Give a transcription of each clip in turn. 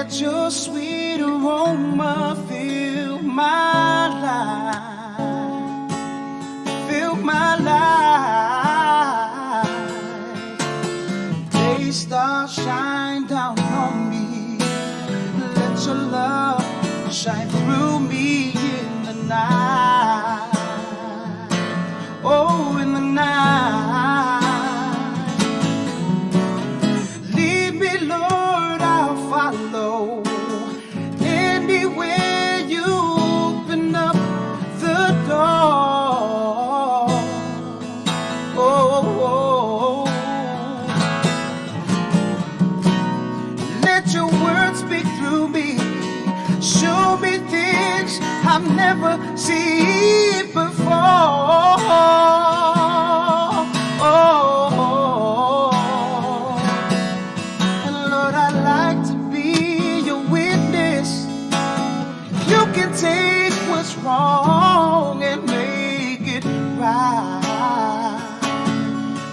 Let your sweet aroma fill my life. Fill my life. Day stars shine down on me. Let your love shine through me in the night. Oh, in the night. Lead me, Lord, I'll follow. Anywhere you open up the door. Oh, oh, oh. Let your word speak through me. Show me things I've never seen before. Oh, and Lord, I'd like to be your witness. You can take what's wrong and make it right.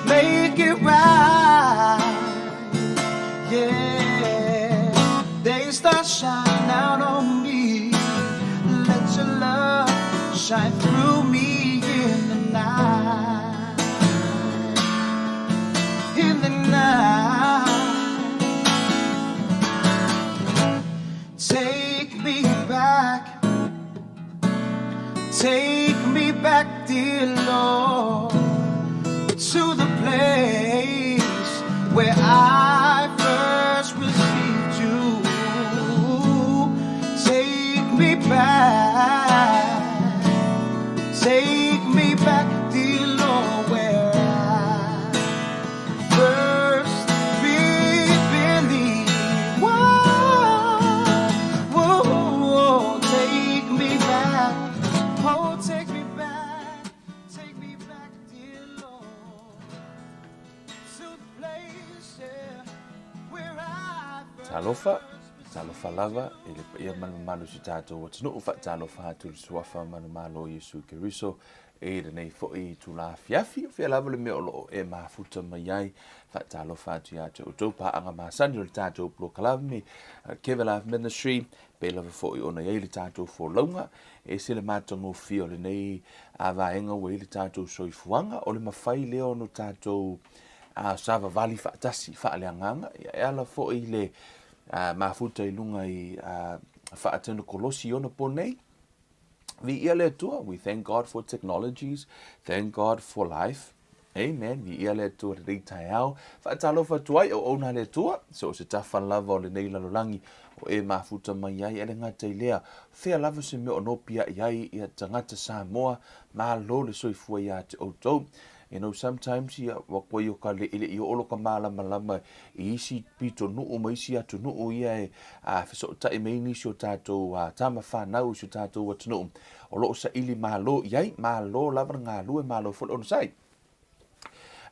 Make it right. Yeah. Day stars shine out on me. Let your love shine through me in the night. In the night. Take me back. Take me back, dear Lord, to the place where I first received you. Take me back. Take me back, dear Lord, where I first believed. Whoa, whoa, whoa, take me back. Oh, take me back. Take me back, dear Lord, to the place, yeah, where I Talofa, talofa lava i le paia ma le mamalu o si tatou atunuu, faatalofa atu i le Suafa manumalo o Iesu Keriso i lenei foi itula afiafi, o fea lava le mea o lo o e mafuta mai ai. Faatalofa atu ia te outou paaga masani o le tatou polokalame Kevin Life Ministry, pei lava foi ona i ai le tatou folauga, e ese le matagofie o lenei vaega ua i ai le tatou soifuaga, o le mafai lea ona tatou savavali faatasi faaleagaga, e ala foi i le mafuta i luga i faatenokolosi i ona po nei. Viia le Atua, we thank God for technologies, thank God for life. Amen. Viia le Atua lenei taeao. Faatalofa atu ai, auauna le Atua, so o se tafa lava o lenei lalolagi o e mafuta mai ai, e le gata i lea, fea lava se mea o nopiai ai ia tagata Samoa, malo le soifua ia te outou. You know, sometimes ia, ua koe o ka leʻileʻi o'o lo ka mālamalama i isi pitonuu ma isi atunuu ia e fesootaʻi mai ai nisi o tatou tama fanau i si o tatou atunuu o lo o saili malo i ai, malo lava le galue, malo foi le onosai.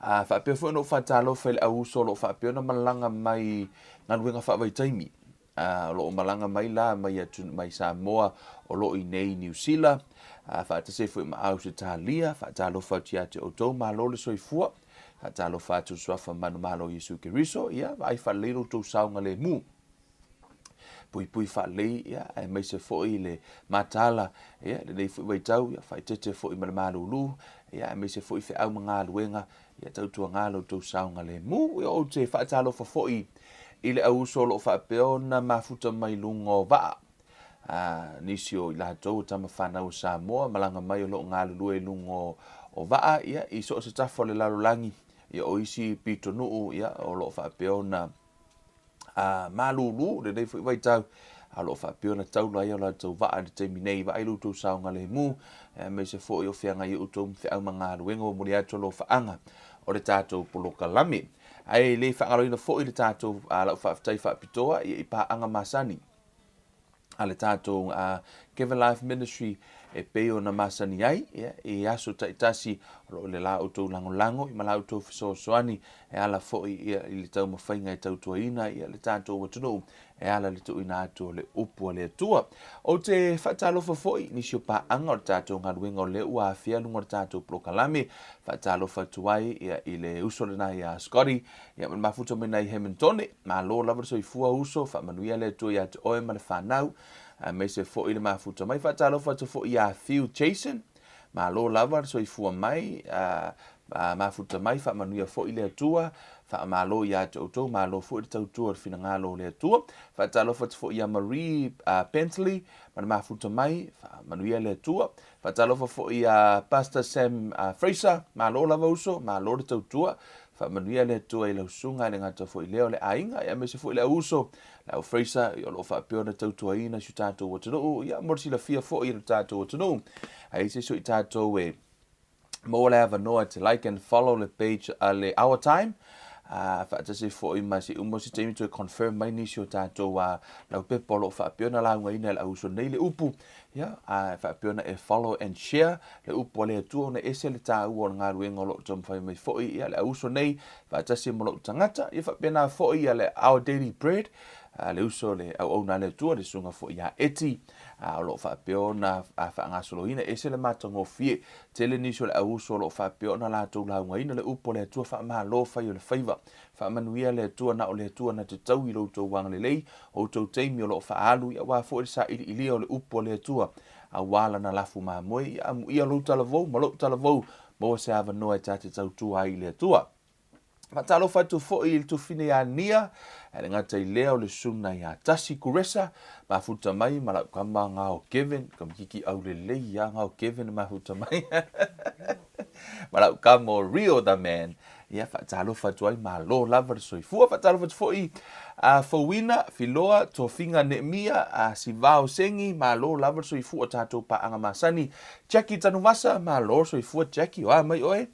A faapea foi ona ou faatalofa i le au uso o lo o faapea ona malaga mai galuega faavaitaimi. O lo o malaga mai la mai atu mai Samoa o lo o i nei i Niu Sila, faatasi ai foi ma Ausetalia, faatalofa atu ia te outou, malo le soifua, faatalofa atu i le Suafa manumalo o Iesu Keriso, ia vaai faalelei lo outou saogalemu. Puipui faalelei, ia, aemaise foi le mataala, ia, lenei foi vaitau, ia, faaeteete foi ma le malulu, ia, aemaise foi feau ma galuega, Ia tautuaga lo outou saogalemu. Ia ou te faatalofa foi i le au uso o lo o faapea ona mafuta mai luga o vaa. A, nisi o i latou o tama fanau o Samoa, malaga mai o lo o galulue i luga o, o vaa, ia, i so o se tafa o le lalolagi, ia, o isi pitonuu, ia, o lo o faapea ona a, malūlū lenei foi vaitau, a o lo o faapea ona taula ai o latou vaa i le taimi nei, vaai lo outou saogalemu, aemaise foi o feagai ai outou ma feau ma galuega ua momoli atu alofaaga o le tatou polokalame. Ae le faagaloina foi le tatou lau faafetai faapitoa ia i paaga masani a le tatou Give a Life Ministry. E pei ona masani ai, ia, i aso taitasi o lo o i le la outou lagolago ma la outou fesoasoani e ala foi ia, i le taumafaiga e tautuaina ia, le tatou atunuu e ala le tuuina atu o le upu a le Atua. Ou te faatalofa foi i nisi o paaga o le tatou galuega o lea ua afea luga o le tatou polokalame. Faatalofa atu ai ia, i le uso lena ia Scotty ia, ma le mafuta mai nai Hamiltone. Malo lava le soifua uso, faamanuia le Atua ia te oe ma le fanau. Aemaise foi le mafuta mai. Faatalofa atu foi ia Phil Jason. Malo lava le soifua mai, mafuta mai, faamanuia foi le Atua, faamalo ia te outou, malo foi le tautua o le finagalo o le Atua. Faatalofa atu foi ia Marie Bentley ma le mafuta mai, faamanuia le Atua. Faatalofa foi ia Pastor Sam Fraser, malo lava uso, malo le tautua, faamanuia le Atua i lau susuga, e le gata foi i lea o le aiga, aemaise foi le au uso, le au Fraser, o lo o faapea ona tautuaina si o tatou atunuu, ia mo le silafia foi e lo tatou atunuu. A i se isi o i tatou e maua le avanoa te like and follow le page a le Our Time, faatasi foi ma se uma o se taimi toe confirm mai nisi o tatou laupepa o lo o faapea ona laugaina e le au uso nei le upu, ia, a faapea ona e follow and share le upu a le Atua ona ese le taua o le galuega o lo o taumafai mai foi ia le au uso nei faatasi ma lou tagata, ia faapena foi ia le Our Daily Bread, le uso le auauna a le Atua, le susuga foi ia Eti, o lo o faapea ona faagasoloina, ese le matagofie, tele nisi o le au uso o lo o faapea ona latou laugaina le upu a le Atua, faamalo fai o le faiva, faamanuia le Atua, na o le Atua na te tau i lo outou agalelei, outou taimi o lo o faaalu, ia aua foi le sailiilia o le upu a le Atua, aua lana lafu mamoe, ia amuia lou talavou ma lou talavou, maua se avanoa e ta te tautua ai i le Atua. Faatalofa atu foi i le tufine ia Nia, e le gata i lea o le susuga ia Tasi Kuresa, mafuta mai ma lau tama Ngao Kevin, tamaitiiti aulelei ia Ngao Kevin mafuta mai, ma lau tama o Rio the man. Ia, faatalofa atu ai, malo lava le soifua. Faatalofa atu foi a Fouina, Filoa, Tofiga Neemia, a Sivao Sengi, malo lava le soifua o tatou paaga masani. Jackie Tanuvasa, malo le soifua Jackie, o a mai oe?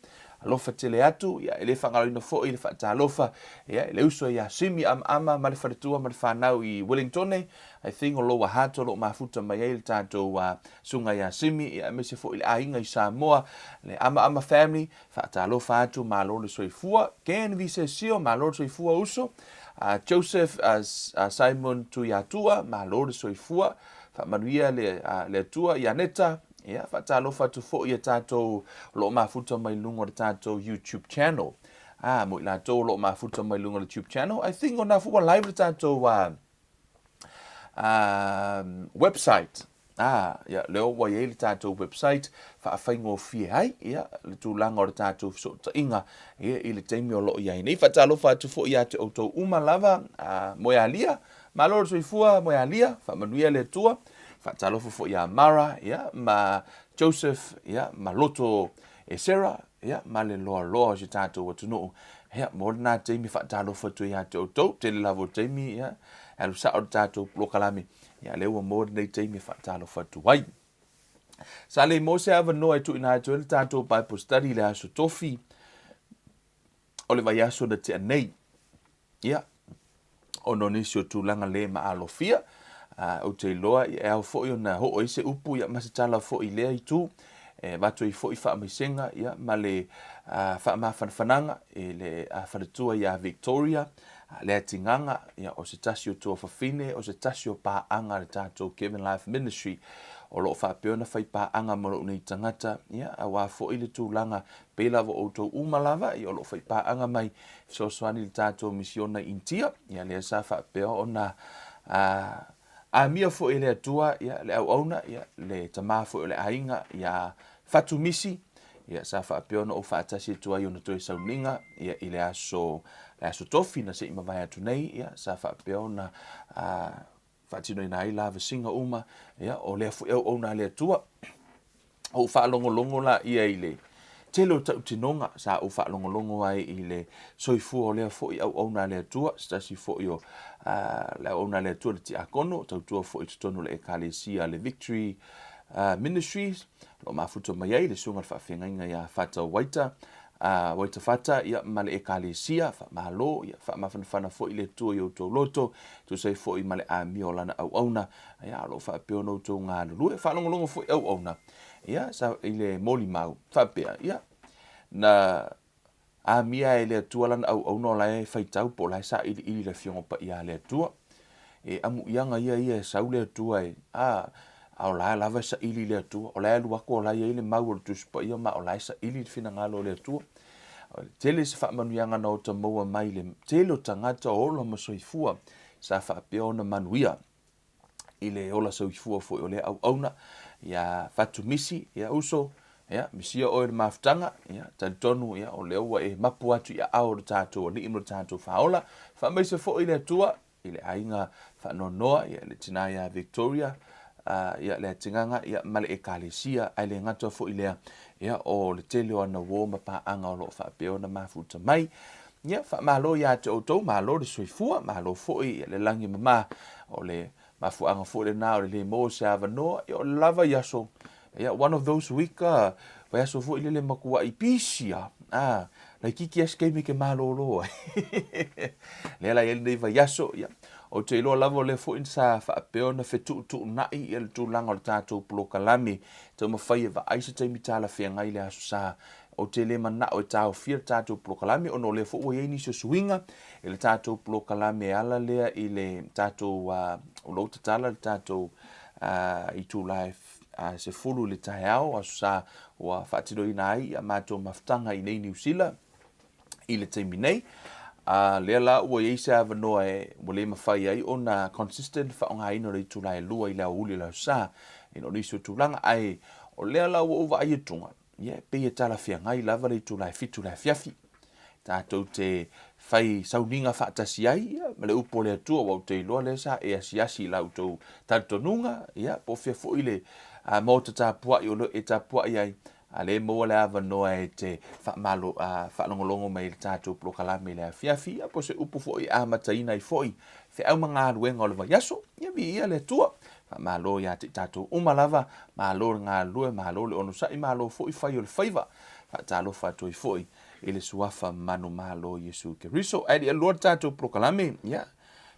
Alofa tele atu, ia, e le faagaloina foi le faatalofa, ia, i le uso ia Simi Amaama ma le faletua ma le fanau i Wellingtone, I think o Lower Hutt o lo o mafuta mai ai le tatou susuga ia Simi, ia, aemaise foi le aiga i Samoa, le Amaama family, Faatalofa atu, malo le soifua. Ken Visesio, malo le soifua uso. Joseph Simon Tuiatua, malo le soifua. Faamanuia le, le Atua ia Neta. Ia, faatalofa atu foi ia tatou o lo o mafuta mai luga o le tatou YouTube channel. Ah, mo i latou o lo o mafuta mai luga o le YouTube channel. I think o na fu live le tatou website. Ā, ia, lea ua i ai le tatou website, faafaigofie ai, ia, le tulaga o le tatou fesootaiga, ia, i le taimi o lo o i ai nei. Faatalofa atu foi ia te outou uma lava, ā, Moealia, malo le soifua, Moealia, faamanuia le Atua. Faatalofa foi ia Mara, ia, ma Joseph, ia, ma Loto Esera, ia, ma le loaloa o si tatou atunuu. Ia, mo lena taimi faatalofa atu ia te outou, tele lava o taimi, ia, e alu sao le tatou polokalame. Ia, lea ua maua lenei taimi e faatalofa atu ai. Sa le maua se avanoa e tuuina atu ai le tatou Bible study i le aso tofi o le vaiaso na tea nei. Ia, ona o nisi o tulaga le maalofia, ou te iloa e ao foi ona oo ai se upu ia, ma se tala foi i lea itu, e avatu ai foi faamaisega ia, ma le faamafanafanaga i le faletua ia Victoria, Leatigaga, ia, o se tasi o tuafafine, o se tasi o paaga a le tatou Given Life Ministry, o lo o faapea ona fai paaga ma lou nei tagata, ia, aua foi le tulaga, pei lava o outou uma lava, ia, o lo o fai paaga mai, fesoasoani i le tatou misiona i Initia, ia, lea sa faapea ona amia foi e le Atua, ia, le auauna, ia, le tama foi o le aiga, ia Fatumisi, ia, sa faapea ona ou faatasi atu ai ona toe sauniga, ia, i le aso, le aso Tofi na se i mavae atu nei, ia, sa faapea ona faatinoina ai lavasiga uma, ia, o lea foi auauna a le Atua. Ou faalogologo laia i le tele o tautinoga sa ou faalogologo ai i le soifua o lea foi auauna a le Atua, se tasi foi o le auauna a le Atua le tiakono, tautua foi i totonu o le Ekalesia le Victory Ministries, o lo o mafuta mai ai le susuga i le faafeagaiga ia Fata Waita. Waitafata ia, ma le Ekalesia, faamalo, ia, faamafanafana foi le Atua i outou loto, tusa ai foi ma le amio o Lana auauna, ia, o lo o faapea ona outou galulue, faalogologo foi auauna, ia, sa, i le molimau, faapea, ia, na amia e le Atua Lana auauna o la e faitau po o la e sailiili i le Afioga Paia a le Atua. E amuiaga ia ia e sau le Atua e, a, a o la lava e saili i le Atua. O la e alu atu o la e i ai le mau o le Tusi Paia ma o la e saili le finagalo o le Atua. O le tele se faamanuiaga na ota maua mai le tele o tagata o ola ma soifua sa faapea ona manuia i le ola soifua foi o lea auauna. Ia Fatumisi, ia uso, ia misia oe i le mafutaga, ia talitonu ia o lea ua e mapu atu i aao o le tatou Alii ma le tatou Faaola. Faamaise foi le Atua i le aiga faanoanoa, ia le tina ia Victoria, ia le atigaga ia ma le Ekalesia, ae le gata foi lea, ia o le tele o ana uo ma paaga o lo o faapea ona mafuta mai. Ia faamalo ia te outou, malo le soifua, malo foi ia le lagi mama. O le mafuaaga foi lena o le le maua o se avanoa, ia o le lava i aso, ia one of those week, vaiaso foi lele matuai pisi a, a, laitiiti lava se taimi e te malolo ai. Lea la i ai lenei vaiaso, ia, ou te iloa lava o lea foi sa faapea ona fetuutuunai ia le tulaga o le tatou polokalame, taumafai e vaai se taimi talafeagai i le Aso Sa. Ou te le manao e taofia le tatou polokalame ona o lea foi ua i ai nisi o suiga i le tatou polokalame e ala lea i le tatou, o lo o tatala le tatou itula e 10 i le taeao, Aso Sa ua faatinoina ai a matou mafutaga i inei i Niu Sila i le taimi nei. A lea la ua i ai se avanoa e ua le mafai ai ona consistent faaaogaina o le itula e 2 i le aoauli o le Aso Sa ina o nisi o tulaga, ae o lea la ua ou vaai atuga, ia e pei e talafeagai lava le itula e 7 i le afiafi. Tatou te fai sauniga faatasi ai ia, ma le upu o le Atua, ua ou te iloa lea sa e asiasi i la outou talitonuga, ia, po o fea foi le maota tapuai o lo e tapuai ai, a lea e maua le avanoa e te faamalo, faalogologo mai i le tatou polokalame i le afiafi, ia, po o se upu foi e amataina ai foi feau ma galuega o le vaiaso, ia viia le Atua. Faamalo ia te i tatou uma lava, malo le galulue, malo le onosai, malo foi fai o le faiva. Faatalofa atu ai foi i le suafa manumalo o Iesu Keriso. Ae le i alu loa le tatou polokalame, ia,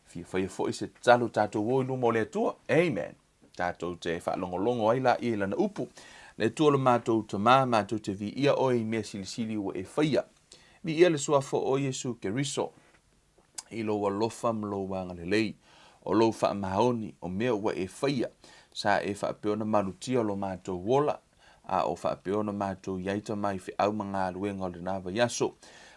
fia faia foi se tatalo tatou o i luma o le Atua. Amen. Tatou te faalogologo ai laia i lana upu. Le Atua lo matou Tama, matou te viia oe i mea silisili ua e faia. Viia le suafa o Iesu Keriso i lou alofa ma lou agalelei, o lou faamaoni, o mea ua e faia, sa e faapea ona malutia lo matou ola, a o faapea ona matou i ai Tama i feau ma galuega o lena vaiaso.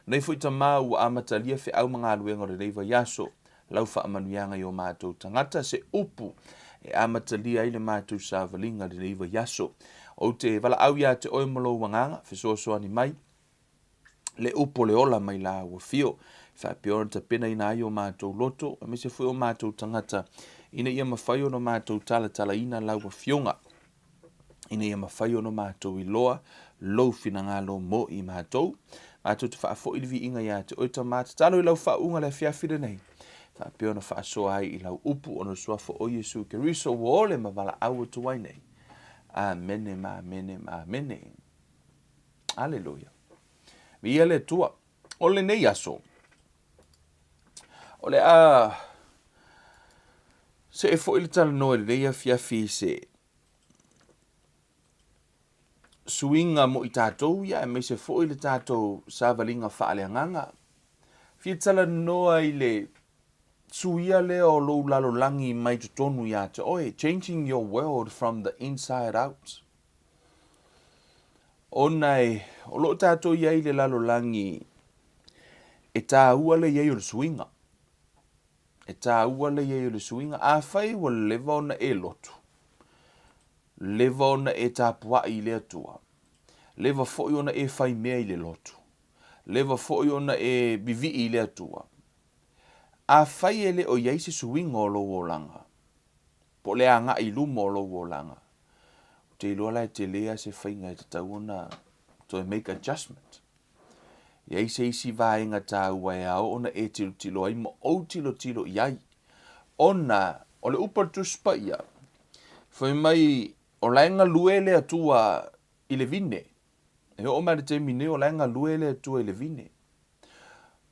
Nei foi Tama ua amatalia feau ma galuega o lenei vaiaso, lau faamanuiaga i o matou tagata, se upu e amatalia ai le matou savaliga i lenei vaiaso. Ou te valaau ia te oe ma lou agaga, fesoasoani mai, le upu o le ola mai la ua fio, faapea ona tapenaina ai o matou loto, aemaise foi o matou tagata, ina ia mafai ona matou talatalaina lau Afioga, ina ia mafai ona matou iloa lou finagalo mo i matou. Matou te faafoi le viiga ia te oe Tama, tatalo i lau faauuga le afiafi lenei, faapea ona faasoa ai i lau upu ona o le suafa o Iesu Keriso ua ole ma valaau atu ai nei. Amene ma amene ma amene. Aleluia. Viia le Atua. O lenei aso, o le a see foi le talanoa i lenei afiafi i se suiga mo i tatou, ia aemaise foi le tatou savaliga faaleagaga. Fia talanoa i le suia lea o lou lalolagi mai totonu ia te oe, changing your world from the inside out. Ona e, o lo o tatou i ai i le lalolagi e tāua le i ai o le suiga. E tāua le i ai o le suiga. Afai ua leva ona e lotu, leva ona e tapuai i le Atua, leva foi ona e fai mea i le lotu, leva foi ona e vivii i le Atua, afai e le o i ai se suiga o lou olaga, po o le agai i luma o lou olaga, ou te iloa la e tele lava se faiga e tatau ona toe make adjustment. E i ai se isi vaega taua e ao ona e tilotilo ai ma ou tilotilo i ai. Ona o le upu a le Tusi Paia, fai mai o la e galue le Atua i le vine. E oo mai le taimi nei o la e galue le Atua i le vine.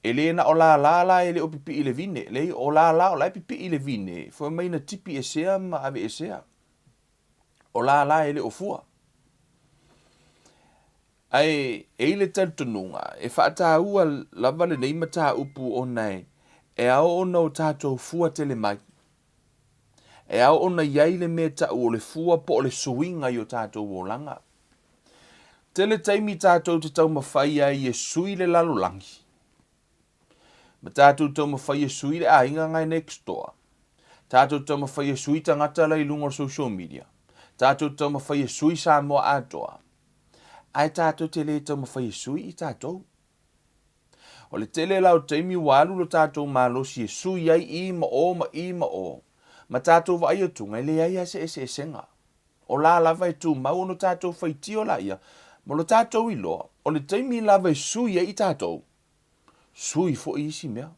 E le na o lālā la e le o pipii i le vine. Leai, o lālā o la e pipii i le vine, fai mai na tipi esea ma ave esea. O lālā e le o fua. Ae e i le talitonuga, e faataua lava lenei mataupu ona e e ao ona o tatou fua tele mai. E ao ona i ai le mea ta'u o le fua po o le suiga i o tatou olaga. Tele taimi tatou te taumafai ai e sui le lalolagi, ma tatou taumafai e sui le aiga ngai next door, tatou taumafai e sui tagata la i luga o le social media, tatou taumafai e sui Samoa atoa, ae tatou te le taumafai e sui i tatou. O le tele la o taimi ua alu lo tatou malosi e sui ai i ma o ma i ma o, ma tatou vaai atuga e leai lava se eseesega. O la lava e tumau ona tatou faitio laia ma lo tatou iloa, o le taimi lava e sui ai i tatou, sui foi isi mea.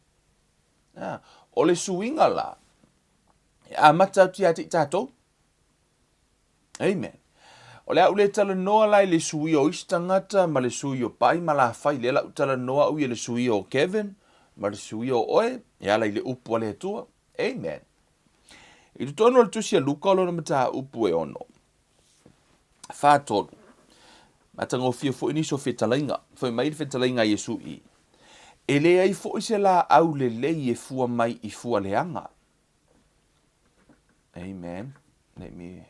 A, o le suiga la, e amata atu ia te i tatou. Amen. O le a ou le talanoa la i le suia o isi tagata ma le sui o Pai ma Lafai, lea la ou talanoa au ia le suia o Kevin ma le suia o oe, e ala i le upu a le Atua. Amen. I totonu o le tusi a Luka o lona mataupu e ono, 4:3. Matagofie foi nisi o fetalaiga. Fai mai le fetalaiga a Iesu i, E leai foi se laau lelei e fua mai i fua leaga. Amen. Let me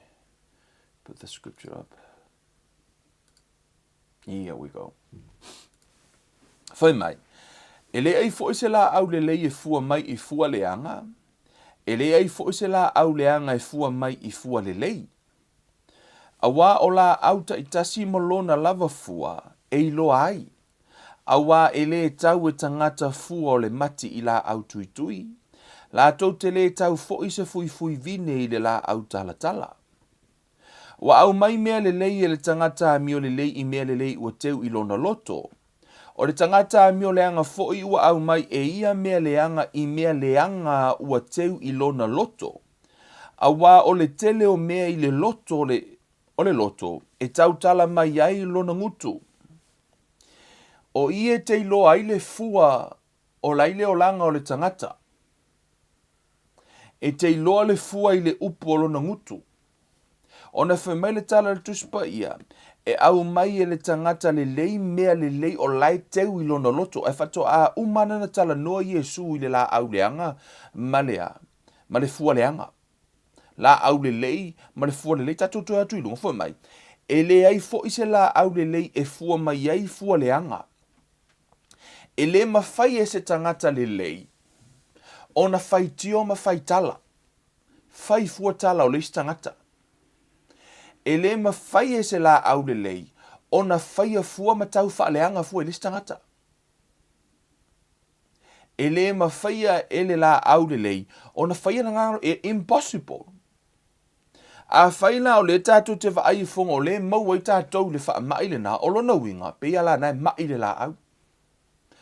put the scripture up. Here we go. Fai mai, e leai foi se laau lelei e fua mai i fua leaga, e leai foi se laau leaga e fua mai i fua lelei. Auā o laau taitasi ma lona lava fua e iloa ai, auā e lē tau e tagata fua o le mati i laau tuitui, latou te lē tau foi se fuifui vine i le laau talatala. Ua aumai mea lelei e le tagata amio lelei i mea lelei ua teu i lona loto. O le tagata amio leaga foi ua aumai e ia mea leaga i mea leaga ua teu i lona loto. Auā o le tele o mea i le loto o le, o le loto e tautala mai ai lona gutu. O i e te iloa ai le fua o lai le olaga o le tagata. E te iloa le fua i le upu o lona gutu. Ona fai mai le tala a le Tusi Paia, e aumai e le tagata lelei mea lelei o lae teu i lona loto, ae faatoa uma ana na talanoa Iesu i le laau leaga ma le a? Ma le fua leaga. Laau lelei ma le fua lelei, tatou toe atu i luga, fai mai, e leai foi se laau lelei e fua mai ai fua leaga. E le mafai e se tagata lelei ona faitio ma faitala, fai fua tala o le isi tagata. E le mafai e se laau lelei ona faia fua ma tau faaleaga fua i le isi tagata. E le mafaia e le laau lelei ona faia lana, e impossible. Afai la o lea tatou te vaai i foga o lea e maua ai tatou i le faamai lena, o lona uiga, pei lava la na e maʻi le laau.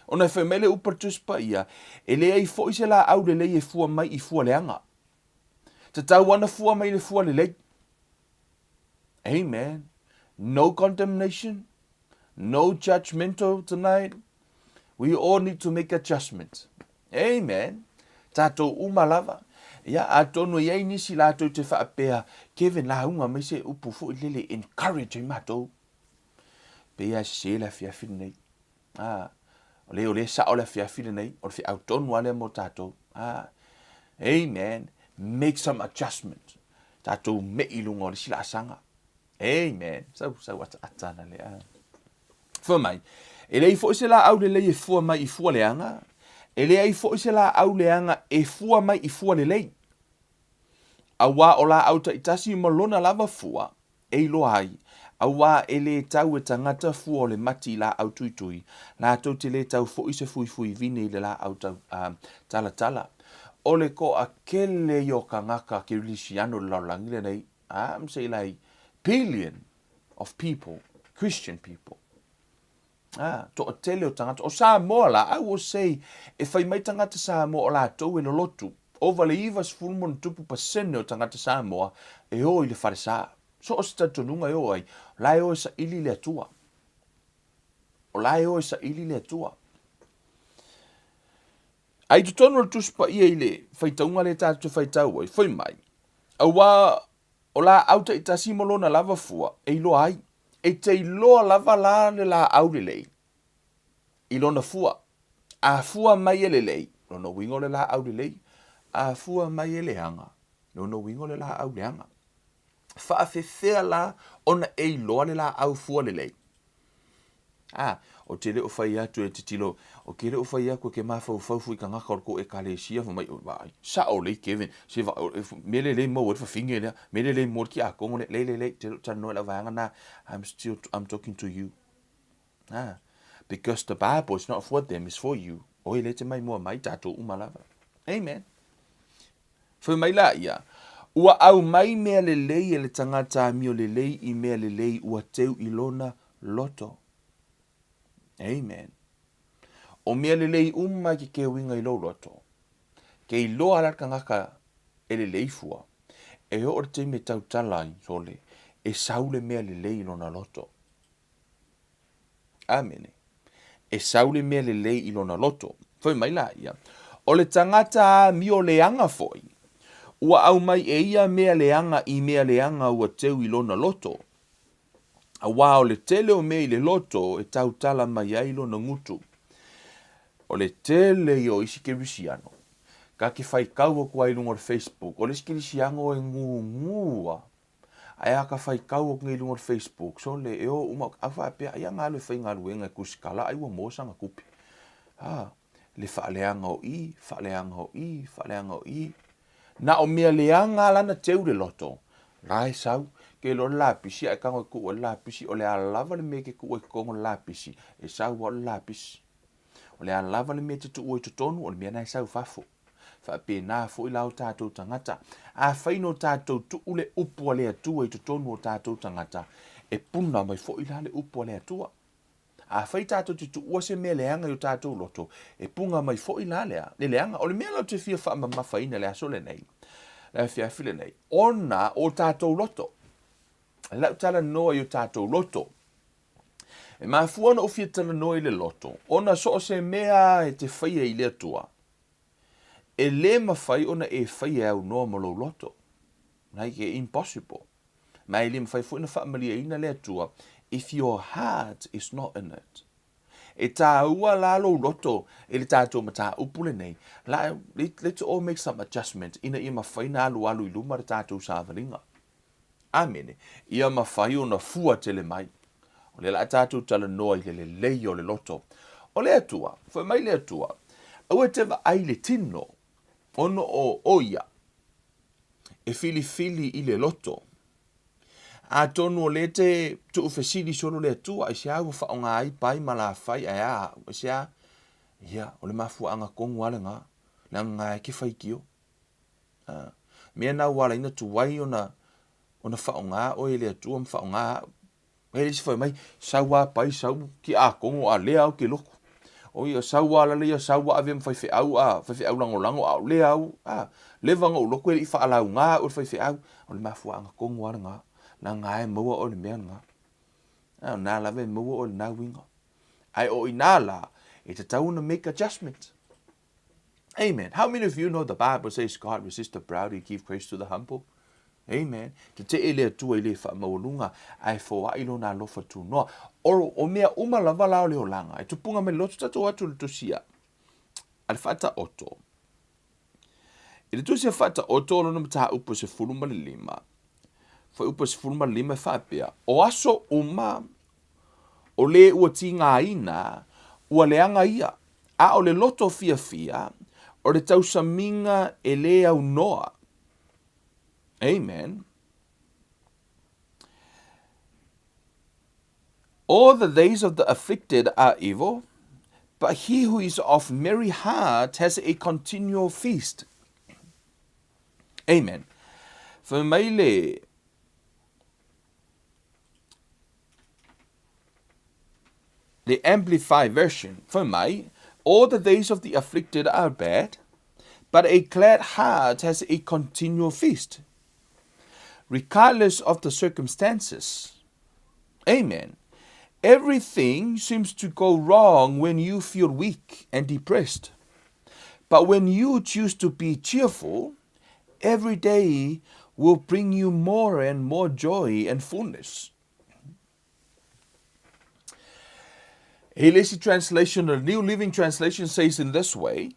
Ona e fai mai le upu a le Tusi Paia, e leai foi se laau lelei e fua mai i fua leaga. Tatau ana fua mai le fua lelei. Amen. No condemnation, no judgmental tonight. We all need to make adjustment. Amen. Tatou uma lava. Ia, atonu e i ai nisi latou te faapea, Kevin, lauga mai se upu foi lele encourage ai matou. Pei lava e sese le afiafi lenei. Ah, o le, o le sao le afiafi lenei, o le feau tonu lava lea mo tatou. Ah, amen. Make some adjustment. Tatou mei i luga o le isi laasaga. Amen. Sau, sau ataata ana lea. Fua mai, e leai foi se laau lelei e fua mai i fua leaga, e leai foi se laau leaga e fua mai i fua lelei. Auā o laau taitasi ma lona lava fua e iloa ai, auā e lē tau e tagata fua o le mati i laau tuitui, latou te lē tau foi se fuifui vine i le laau tau, uh, talatala. O le toatele ia o tagata Kerisiano i le lalolagi lenei, I'm say like billion of people, Christian people. Ah, toatele o tagata. O Samoa la, I will say, e fai mai tagata Samoa o latou e lolotu. Ova le 90 ma ona tupu pasene o tagata Samoa e o i le falesa. So o se talitonuga e o ai, la e o e saili le Atua. O la e o e saili le Atua. A i totonu o le Tusi Paia i le faitauga lea tatou te faitau ai, fai mai, Auā o laau taitasi ma lona lava fua e iloa ai, e te iloa lava la le laau lelei i lona fua. A fua mai e lelei, lona uiga o le laau lelei, a fua mai e leaga, lona uiga o le laau leaga. Faafefea la ona e iloa le laau fua lelei? A, ou te le o fai atu e titilo, ou te le o fai atu e ke mafaufau foi tagata o le tou ekalesia fai mai, vaai, sao lelei Kevin, se vaai, mea lelei maua ai le fafine lea, mea lelei mo le tiakono lea, leai, leai, leai, te le o talanoa i lau vaega lena, I'm still, I'm talking to you. Ah, because the Bible is not for them, it's for you. Oe lea e te maimoa mai, tatou uma lava. Amen. Fai mai la ia, Ua aumai mea lelei e le tagata amio lelei i mea lelei ua teu i lona loto. Amen. O mea lelei uma i ke keuiga i lou loto. Ke iloa la le tagata e lelei fua, e oo le taimi e tautala ai, sole, e sau le mea lelei i lona loto. Amene. E sau le mea lelei i lona loto. Fai mai la ia, O le tagata amio leaga foi, ua aumai e ia mea leaga i mea leaga ua teu i lona loto, auā o le tele o mea i le loto e tautala mai ai lona gutu. O le tele ia o isi kerisiano, ka ke faitau atu ai i luga o le Facebook, o le isi kerisiano e gūgū a Ae a ka faitau atu nei i luga o le Facebook, sole, e o uma, au faapea, ai ana alu e faigaluega e tusitala ai ua maua sana tupe. Ha, le faaleaga o i, faaleaga o i, faaleaga o i. Na o mea leaga a lana teu le loto. La e sau, ke iloa le lapisi ae tago e tuu ai le lapisi, o le a lava le mea e te tuu ai i totonu o le lapisi, e sau lava o le lapisi. O le a lava le mea e te tuua i totonu, o le mea lena e sau i fafo. Faapena foi la o tatou tagata. Afai no tatou tuu le upu a le Atua i totonu o tatou tagata, e puna mai foi la le upu a le Atua. Afai tatou te tuua se mea leaga i o tatou loto, e puna mai foi la le, le leaga. O le mea la ou te fia faamamafaina i le aso lenei, le afiafi lenei, ona o tatou loto. Lau talanoa i o tatou loto. E mafua ona ou fia talanoa i le loto, ona so o se mea e te faia i le Atua, e lē mafai ona e faia e aunoa ma lou loto. Like, e impossible. Ma e le mafai foi ona faamalieina le Atua if your heart is not in it. E tāua la lou loto i le tatou mataupu lenei, la, let's all make some adjustment ina ia mafai ona alualu i luma le tatou savaliga. Amene. Ia mafai ona fua tele mai. O lea la a tatou talanoa i le lelei o le loto. O le Atua, fai mai le Atua, aua e te vaai i le tino, ona o o ia e filifili i le loto. Atonu o lea te tuufesili solo le Atua, aisea ua faaaoga ai pai ma lafai, ae a au, aisea? Ia, o le mafuaaga tonu lava lena, leaga e ke faitio. A, mea na ua ala ai na tuai ona, ona faaaoga oe e le Atua ma faaaoga au. E le isi fai mai, sau a pai, sau ki akono a lea au ke loku. O ia, sau a lale ia, sau a ave ma faifeau a, faifeau lagolago a o lea au, a, leva ona ou loku e le i faalauga au e le faifeau. O le mafuaaga tonu lava lena, leaga e maua oe i le mea lena. A, o lena lava e maua oe i lena uiga. Ae o i ina la, e tatau ona make adjustment. Amen. How many of you know the Bible says God resists the proud, he give grace to the humble? Amen. Tetee le Atua i le faamaualuga, ae foai lona alofa tunoa. O, o mea uma lava la o le olaga, e tupuga mai le loto tatou atu i le tusi a, a le Faataoto. I le tusi a Faataoto o lona mataupu e 15, fuaiupu e 15 e faapea, O aso uma o le ua tigaina, ua leaga ia, a o le loto fiafia, o le tausamiga e lē aunoa. Amen. All the days of the afflicted are evil, but he who is of merry heart has a continual feast. Amen. Fai mai le The Amplified Version, fai mai, All the days of the afflicted are bad, but a glad heart has a continual feast, regardless of the circumstances. Amen. Everything seems to go wrong when you feel weak and depressed. But when you choose to be cheerful, every day will bring you more and more joy and fullness. E le isi translation, the New Living Translation says in this way,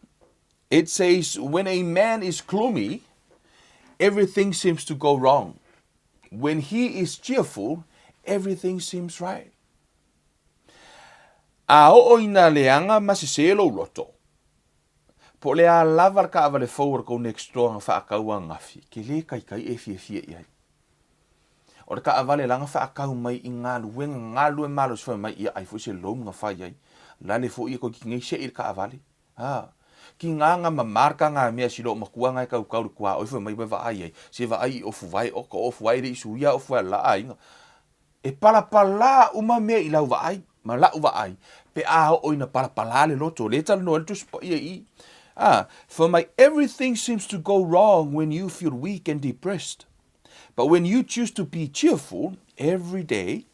it says, when a man is gloomy, everything seems to go wrong. When he is cheerful, everything seems right. A oo ina leaga ma sesē lou loto, po o le a lava le kaavale fou o le kou next door na faakau ananafi, ke le kaikai e fiafia i ai. O le kaavale la na faakau mai i galuega galue malosi fai mai ia ai foi se loan na fai ai. Lale foi ia koe nei sei le kaavale. Ha. Ki nga nga mama le ka nga mea si loo matua nga e kaukau le kuaoi fai mai ua vaai ai. Se vaai i ofu vae oka ofu vae le i suia ofu vae la aiga. E palapalā uma mea i lau vaai ma la'u vaai pe a oo ina palapalā le loto. O lea e talanoa ai le Tusi Paia i i. A, fai mai, Everything seems to go wrong when you feel weak and depressed. But when you choose to be cheerful every day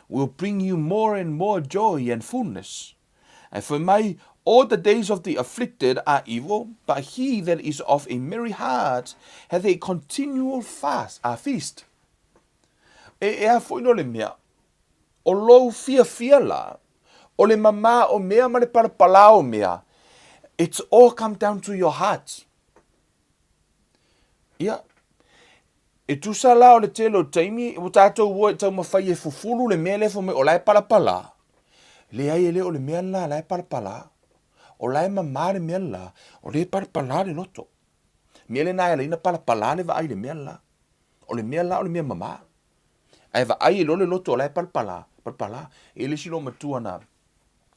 will bring you more and more joy and fullness. Ae fai mai, All the days of the afflicted are evil, but he that is of a merry heart hath a continual fast, a feast. E ea foi no le mea, o lou fiafia la, o le mamā o mea ma le palapalā o mea, it's all come down to your heart. Ia, e tusa la o le tele o taimi, ua tātou ua e taumafai e fufulu le mea lea fai mai o la e palapalā. Leai e le o le mea la la e palapalā. O la e mamā le mea la, o lea e palapalā le loto. Mea lena e ala ai ona palapalā le vaai i le mea la. O le mea la o le mea mamā. Ae vaai e loa le loto o la e palapalā, palapalā. E le isi loomatua na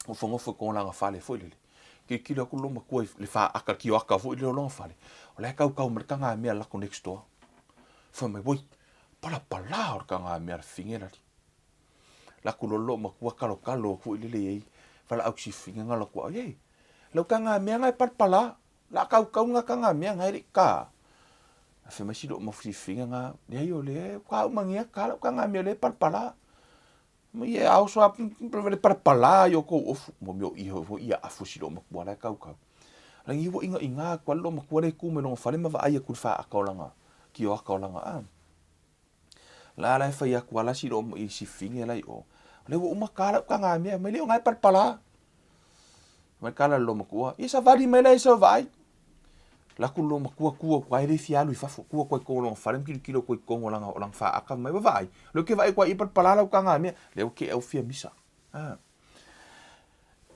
nofonofo i kona fale foi lele. Kilokilo aku le loomatua i le faaka, le kioaka foi lele o lona fale. O la e kaukau mai le tagamea lako next door. Fai mai, woi, palapalā o le tagamea le fine lali. Lako loa le loomatua kalokalo foi lele i ai valaau sifiga na lako au, ye, lau tagamea na e palapalā. La kaukau nga kanga mea nga ere ka. A fai mai si loo mafusifina nga, leai o le ka uma ngia ka lau kanga mea le palapala. Mo ia ao soa le palapala i o kou ofu. Mo mea o iho fo ia afu si loo makua la kaukau. Rangi ua inga inga aku ale loo makua le ku mai longa fale ma vaai aku le whaaka o langa, ki o aka o langa a. La la e fai aku ala si loo i sifinge la i o. Le ua uma ka lau kanga mea mai le o ngai palapala. Mai kala le loomatua, ia savali mai la e sau vaai. Laku le loomatua tu atu ai le fia alu i fafo, tu atu ai totonu o lona fale ma tilotilo atu ai totonu o lana o lana faaka mai, vaavaai, lea ou te vaai atu ai i palapala lau tagamea, lea ua tea au fia misa. Ah.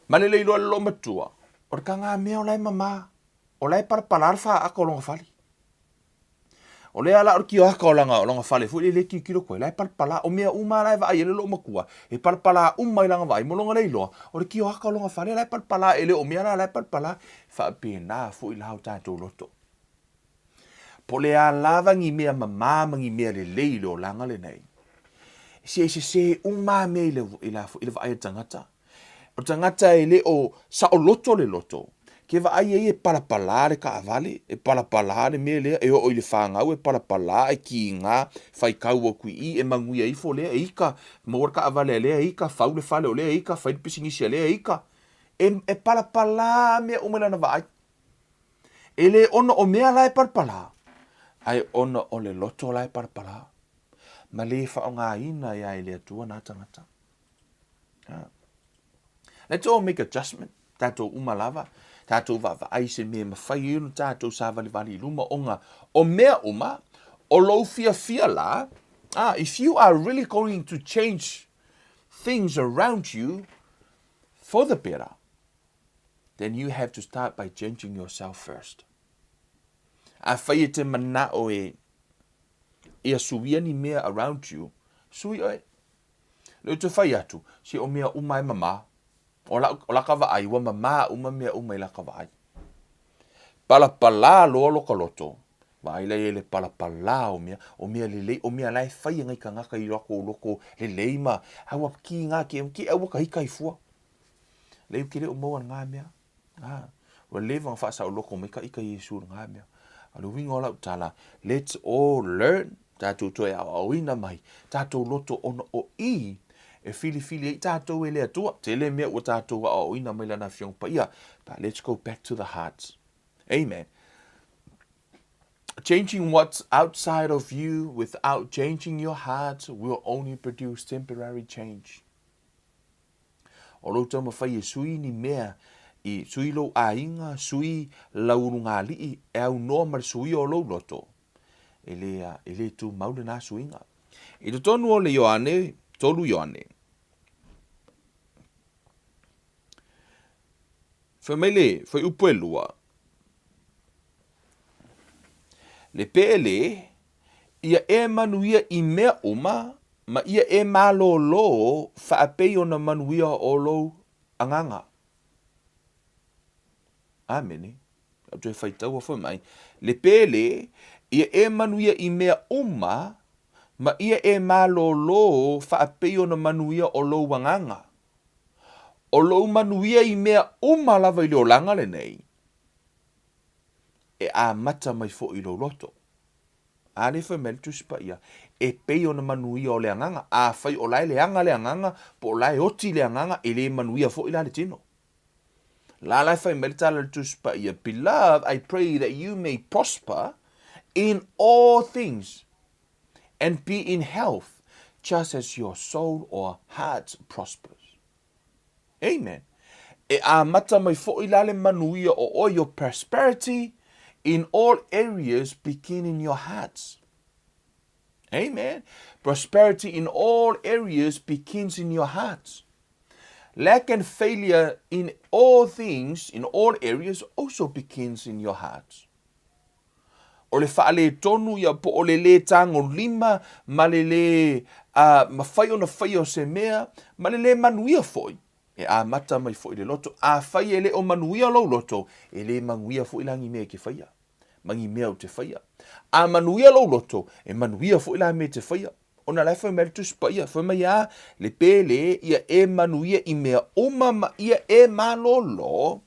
Ma le le iloa e le loomatua, o le tagamea o la e mama, o la e palapala le faaka o lona fale. O lea la o le kioaka o lana, o lana fale foi lele e tilotilo atu ai, la e palapala, o mea uma la e vaai ai le loomatua, e palapala uma i lana vaai ma lona leiloa, o le kioaka o lona fale la e palapala, e le o mea la la e palapala, faapena foi la o tatou loto. Po o le a lava ni mea mama ma ni mea lelei i le olaga lenei, se e sesē uma lava mea i le, i le, i le vaai a le tagata. O le tagata e le o saoloto le loto, ke vaai ai e palapalā le kaavale, e palapalā le mea lea, e oo i le fanau e palapalā, e kīgā, fai kau aku i i, e manuia ifo lea, e ika, maua le kaavale a lea, e ika, fau le fale o lea, e ika, fai le pisinisi a lea, e ika. E, e palapalā mea uma i lana vaai. E le ona o mea la e palapalā, ae ona o le loto la e palapalā. Ma le faaaogaina ia e le Atua nā tagata. Let's all make adjustment, tātou uma lava, tātou vaavaai se mea e mafai ai ona tātou sāvalivali i luma ona o mea uma, o lou fiafia la, ah, if you are really going to change things around you for the better, then you have to start by changing yourself first. Afai e te mana'o e ia suia ni mea around you, sui oe. Lea ou te fai atu, se o mea uma e mamā. O la, o laka vaai, ua mamā uma mea uma i laka vaai. Palapalā loa loka loto, vaai la ia i le palapalā o mea, o mea lelei, o mea la e fai e nai kangaka i lako loko lelei ma, a ua kīgā ke, ke au ua ka hika i fua. Lei u ke le o maua ngā mea. Ah, ua leva ona faasaoloko mai ka ika Iesu i lena mea. A o le uiga o lau tala, let's all learn, tatou toe aoaoina mai, tatou loto ona o i, E filifili ai tatou e le Atua. Tele mea ua tatou aoaoina mai Lana Afioga Paia, but let's go back to the heart. Amen. Changing what's outside of you without changing your heart will only produce temporary change. O lou taumafai e sui ni mea i sui lou aiga, sui lau ulugalii e aunoa ma le suia o lou loto, e le, e le tumau lena suiga. I totonu o le Ioane, 3 Ioane, fai mai le fuaiupu e lua, Le pele, ia e manuia i mea uma, ma ia e malōlō faapei ona manuia o lou agaga. Amene. Lau toe faitaua foi mai, Le pele, ia e manuia i mea uma, ma ia e malōlō faapei ona manuia o lou agaga. O lou manuia i mea uma lava i le olaga lenei, e amata mai foi i lou loto. A lea fai mai le Tusi Paia, e pei ona manuia o le agaga. Afai o la e leaga le agaga, po o la e oti le agaga, e le manuia foi la le tino. La la e fai mai le tala a le Tusi Paia, Beloved, I pray that you may prosper in all things and be in health, just as your soul or heart prospers. Amen. E amata mai foi la le manuia o oe, your prosperity in all areas begin in your hearts. Amen. Prosperity in all areas begins in your hearts. Lack and failure in all things, in all areas, also begins in your hearts. O le faaletonu ia po o le lē tagolima ma le lē mafai ona faia o se mea, ma le lē manuia foi, e amata mai foi i le loto. Afai e le o manuia lou loto, e lē manuia foi la ni mea e te faia, ma ni mea ou te faia. A manuia lou loto, e manuia foi la mea e te faia. Ona la e fai mai le Tusi Paia, fai mai a le pele ia e manuia i mea uma ma ia e malōlō,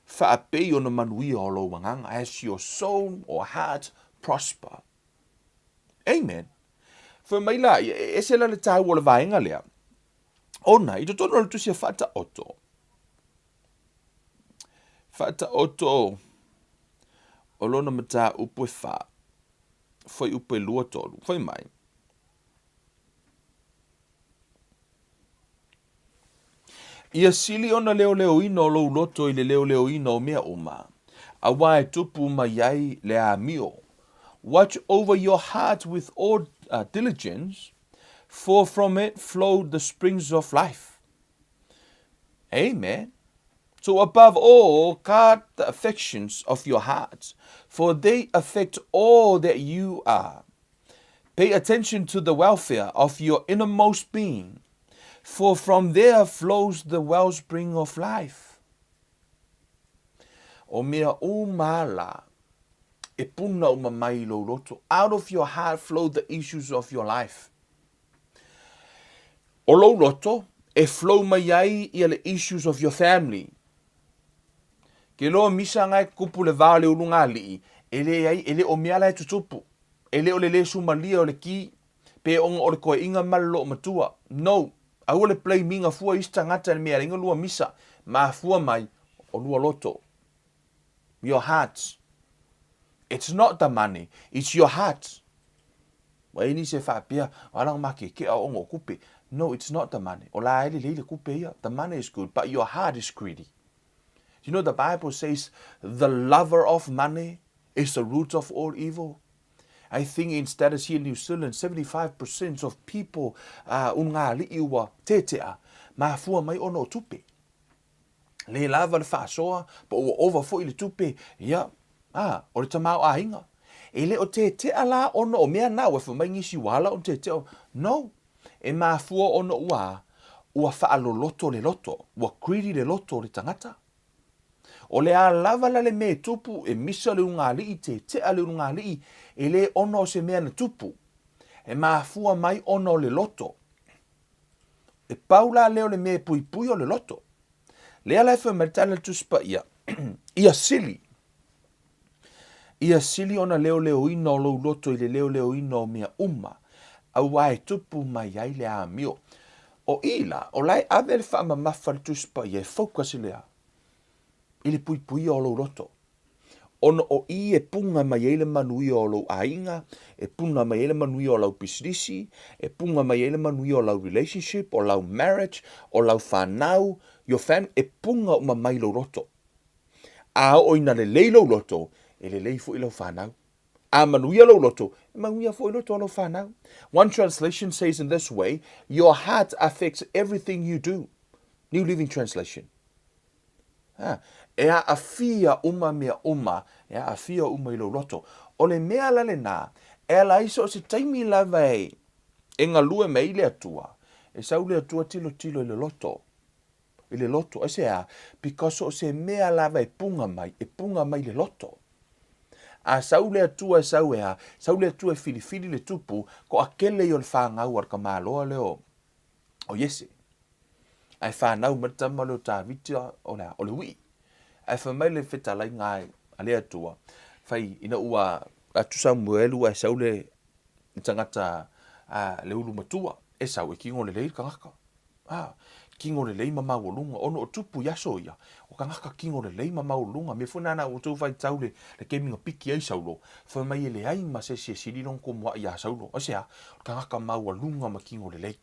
faapei ona manuia o lou agaga, as your soul or heart prosper. Amen. Fai mai la, e ese la le tāua o le vaega lea, ona i totonu o le tusi a Faataoto, Faataoto o lona mataupu e whā, fuaiupu e 23, fai mai, Ia sili ona leoleoina o lou loto i le leoleoina o mea uma, auā e tupu mai ai le amio. Watch over your heart with all diligence, for from it flow the springs of life. Amen. So above all, guard the affections of your heart, for they affect all that you are. Pay attention to the welfare of your innermost being, for from there flows the wellspring of life. O mea uma la, e puna uma mai i lou loto. Out of your heart flow the issues of your life. O lou loto, e flow mai ai ia le issues of your family. Ke loa misa nga e kupu le va o le ulugalii, e leai, e le o mea la e tutupu. E le o le lē sumalia o le ki, pe ona o le koeʻiga ma le loomatua. No! Aua le blame-iga fua isi tagata i le mea e ala ai lua misa, mafua mai o lua loto. Your heart. It's not the money, it's your heart. Ua i ai nisi e faapea, o ala na makekea ona o kupe. No, it's not the money. O la e lelei le kupe ia. The money is good, but your heart is greedy. You know the Bible says the lover of money is the root of all evil. I think in status here in New Zealand, 75% of people uh, un ngā aliʻi ua tetea, mafua mai ona o tupe. Le lava le faasoa, po ua ova foi le tupe, ia, a, o le tamaoaiga. E le o tetea la ona o mea na, ua fai mai nisi ua ala ona tetea. No, e mafua ona ua, ua faaloloto le loto, ua greedy le loto o le tagata. O le a lava la le mea e tupu, e misa le ulugalii, tetea le ulugalii, e le ona o se mea na tupu. E mafua mai ona o le loto. E pau la lea o le mea e puipui o le loto. Lea la e fai mai le tala a le Tusi Paia, ia sili. Ia sili ona leoleoina o lou loto i le leoleoina o mea uma, auā e tupu mai ai le amio. O i la, o la e ave le faamamafa a le Tusi Paia e focus i le a? I le puipuia o lou loto. Ona o i e punga mai ai le manuia o lou aiga, e punga mai ai le manuia o lau pisinisi, e punga mai ai le manuia o lau relationship, o lau marriage, o lau fanau, your family, e punga uma mai lou loto. A oo ina lelei lou loto, e lelei foi lau fanau. A manuia lou loto, e manuia foi loto o lau fanau. One translation says in this way, your heart affects everything you do. New Living Translation. Ha, e aafia uma mea uma, e aafia uma i lou loto. O le mea la lenā, e ala ai so o se taimi lava e, e galue mai ai le Atua, e sau le Atua tilotilo i le loto. I le loto. Aisea? Because so o se mea lava e punga mai, e punga mai le loto. A sau le Atua e sau e a, sau le Atua e filifili le tupu, toatele ia o le fanau a le tamaloa lea o, o Iese. Ae fanau mai le tama lea o Taviti o le a? O le uii. Ae fai mai le fetalaiga a le Atua, fai ina ua atu Samuelu ae sau le tagata a le ulu matua, e sau e kino lelei le tagata. A, kino lelei ma maualuga, ona o tupu i aso ia, o tagata kino lelei ma maualuga. Mea foi nana ua outou faitau le, le taimi na piki ai Saulo, fai mai e leai ma se isi e sili lona tomoaʻi iā Saulo. Aisea? O le tagata maualuga ma kino lelei,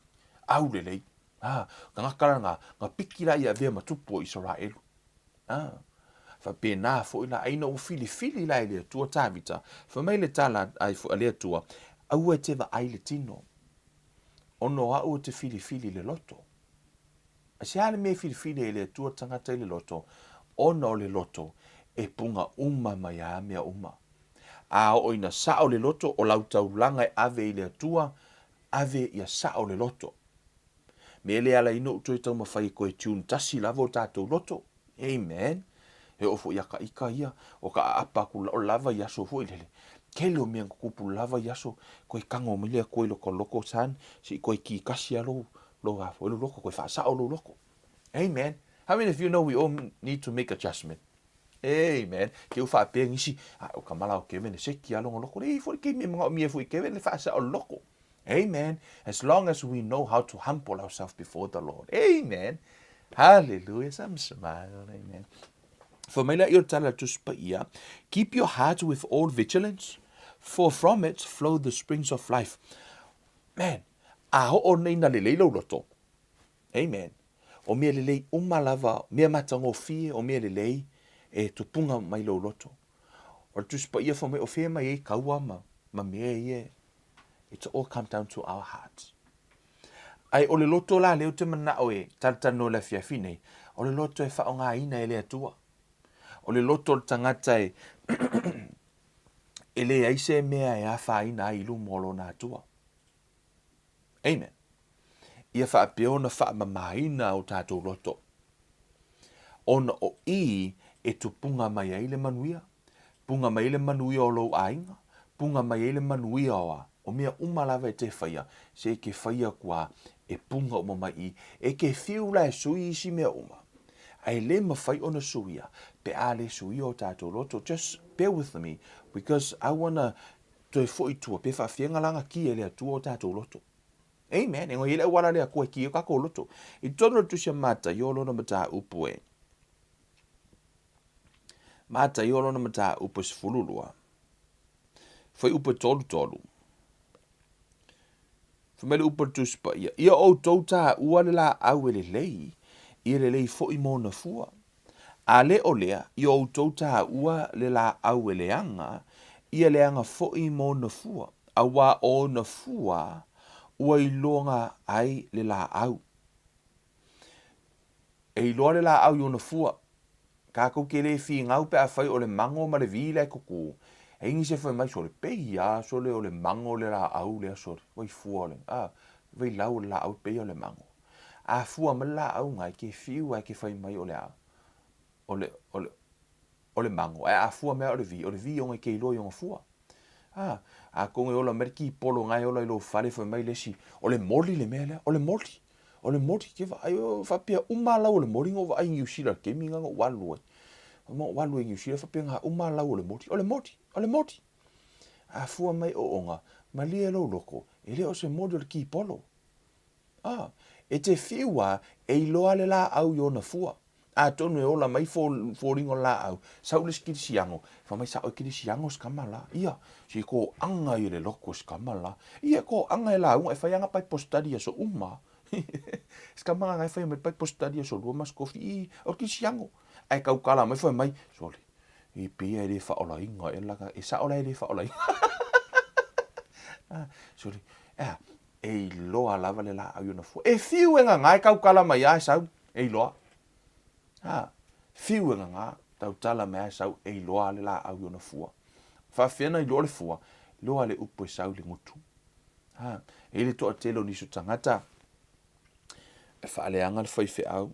au lelei. A, tagata la na, na piki la ia avea ma tupu o Isaraelu. A, faapena foi la, ai ina ua filifili la e le Atua Tavita, fai mai le tala a le Atua, aua e te vaai le tino, ona o au e te filifili i le loto. Aisea le mea e filifili ai e le Atua le tagata i le loto? Ona o le loto e punga uma mai a mea uma. A oo ina sao le loto, o lau taulaga e ave i le Atua, ave ia sao le loto. Me le ala ina ou toe taumafai e toe tune tasi lava o tatou loto. Amen. E oo foi ia ka ika ia, o ka aapa aku o lava i aso foi lele. Tele o mea na tutupu lava i aso, koe kago mai le Atua i lota loko son, se i koe kikasi a lou, lou a foi lou loko, koe faasao lou loko. Amen. How many of you know we all need to make adjustment? Amen. Ke u faapea nisi, a o ka mala o Kevin e seki a lona loko. Lei foi le keimi e manaomia ai foi Kevin le faasao le loko. Amen. As long as we know how to humble ourselves before the Lord. Amen. Hallelujah. Some smile. Amen. Fai mai la i o tala Tusi Paia, keep your heart with all vigilance, for from it flow the springs of life. Man, a hoʻo nei na lelei lou loto. Amen. O mea lelei uma lava, mea matagofie o mea lelei e tupunga mai lou loto. O le Tusi Paia fai mai o fea mai ai kaua ma, ma mea ia It's all come down to our hearts. Ae o le loto la lea ou te manao e talatalanoa i le afiafi nei, o le loto e faaaogaina e le Atua. O le loto o le tagata e e leai se mea e afaina ai i luma o lona Atua. Amen. Ia faapea ona faamamaina o tatou loto. Ona o i e tupunga mai ai le manuia, punga mai ai le manuia o lou aiga, punga mai ai le manuia o a, o mea uma lava e te faia, se e ke faia aku a, e punga uma mai i, e ke fiu la e sui isi mea uma. A e le mawhai ona suia, pe a le suia o tatou loto, just bear with me, because I wanna toe foi tua, pe faafia la na ki e le Atua o tatou loto. Amen. E ngoi le auala le Atua e ki o kakou loto. I totonu o le Tusi a Mataio lona mataupu e. Mataio lona mataupu e 12. Fuaiupu e 33. Fai mai le upu a le Tusi Paia, Ia outou taua le laau e lelei, ia lelei foi ma ona fua. A le o lea, ia outou taua le laau e leaga, ia leaga foi ma ona fua, auā o ona fua ua iloga ai le laau. E iloa le laau i ona fua. Kākou ke le finau pe afai o le mago ma le vi la e tutu. E nisi e fai mai sole, pei a sole o le mago le laau lea sole, vai fua o le, a, vai lau o le laau pei o le mago. A fua mai le laau na e ke fiu ae ke fai mai o le a, o le, o le, o le mago, ae a fua mai o le vi, o le vi ona e ke iloa i ona fua. A, atonu e ola mai le kipolo na e ola i lou fale fai mai le isi, o le moli le mea lea, o le moli, o le moli, ke vaai, o faapea uma lau o le moli na ou vaai i Niu Sila i le taimi na na ou alu ai. Na ou alu ai i Niu Sila faapea na uma lau o le moli, o le moli, o le moli. A fua mai ooga, malie lou loko, e le o se moli o le kipolo. A, E te fiu a, e iloa le laau i ona fua. Atonu e ola mai foliga o le laau, sau le isi kirisiano, fai mai sa oe kirisiano si kama la. Ia, si koaga ia le loko si kama la. Ia, koaga e lauga e fai ana Bible study aso uma. Si kama la e fai mai Bible study aso lua ma aso kofi, i, o le kirisiano. Ae taukala mai fai mai, sole, i pei e le faaolaina ea lana, e sao la e le faaolaina. Sole, ea, E iloa lava le laau i ona fua. E fiu e gagā e tautala mai a e sau, e iloa. Ha, fiu e gagā, tautala mai a e sau, e iloa le laau i ona fua. Faafefea na iloa le fua? Iloa le upu e sau i le gutu. Ha, e i le toatele o nisi o tagata, e faaleaga le faifeau,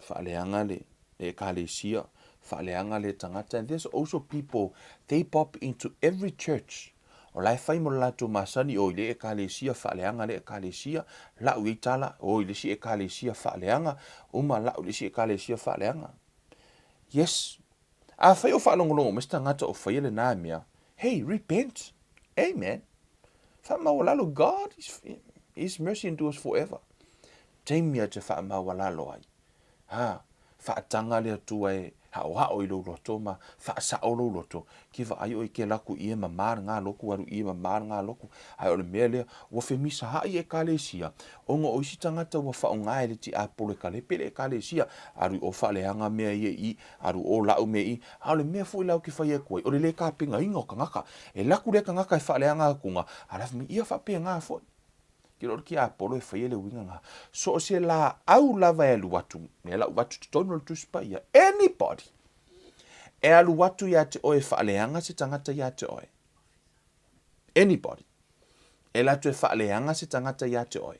faaleaga le ekalesia, faaleaga le tagata. And there's also people, they pop into every church. O la e fai mo le latou masani, oi le ekalesia, faaleaga le ekalesia, lau i ai tala, oi le isi ekalesia, faaleaga, uma lau i le isi ekalesia, faaleaga. Yes. Afai o faalogologo mai se tagata o faia lena mea, hey, repent. Amen. Faamaualalo, God is, His mercy endures forever. Taimi a te faamaualalo ai. Ha, faataga le Atua e haʻohaʻo i lou loto ma faasao lou loto, ke vaai ʻoe ke laku i e mamā lena loku alu i e mamā lena loku. Ae o le mea lea, ua femisahaʻi ʻEkalesia, ona o isi tagata ua faʻoga e le tiapolo e kalepe le ʻEkalesia, alu i ʻo faaleaga mea ia i, alu ʻo laʻu mea i, a o le mea foi la ou te fai atu ai, o le lē tapenaina o tagata. E laku lea tagata e faaleaga atuga, a la fai mai, ia faapena foi. Ke loa le tiapolo e faia le uiga na. So o se laau lava e alu atu, mea lau avatu totonu o le Tusi Paia, anybody, e alu atu ia te oe e faaleaga se tagata ia te oe. Anybody. E alu atu e faaleaga se tagata ia te oe.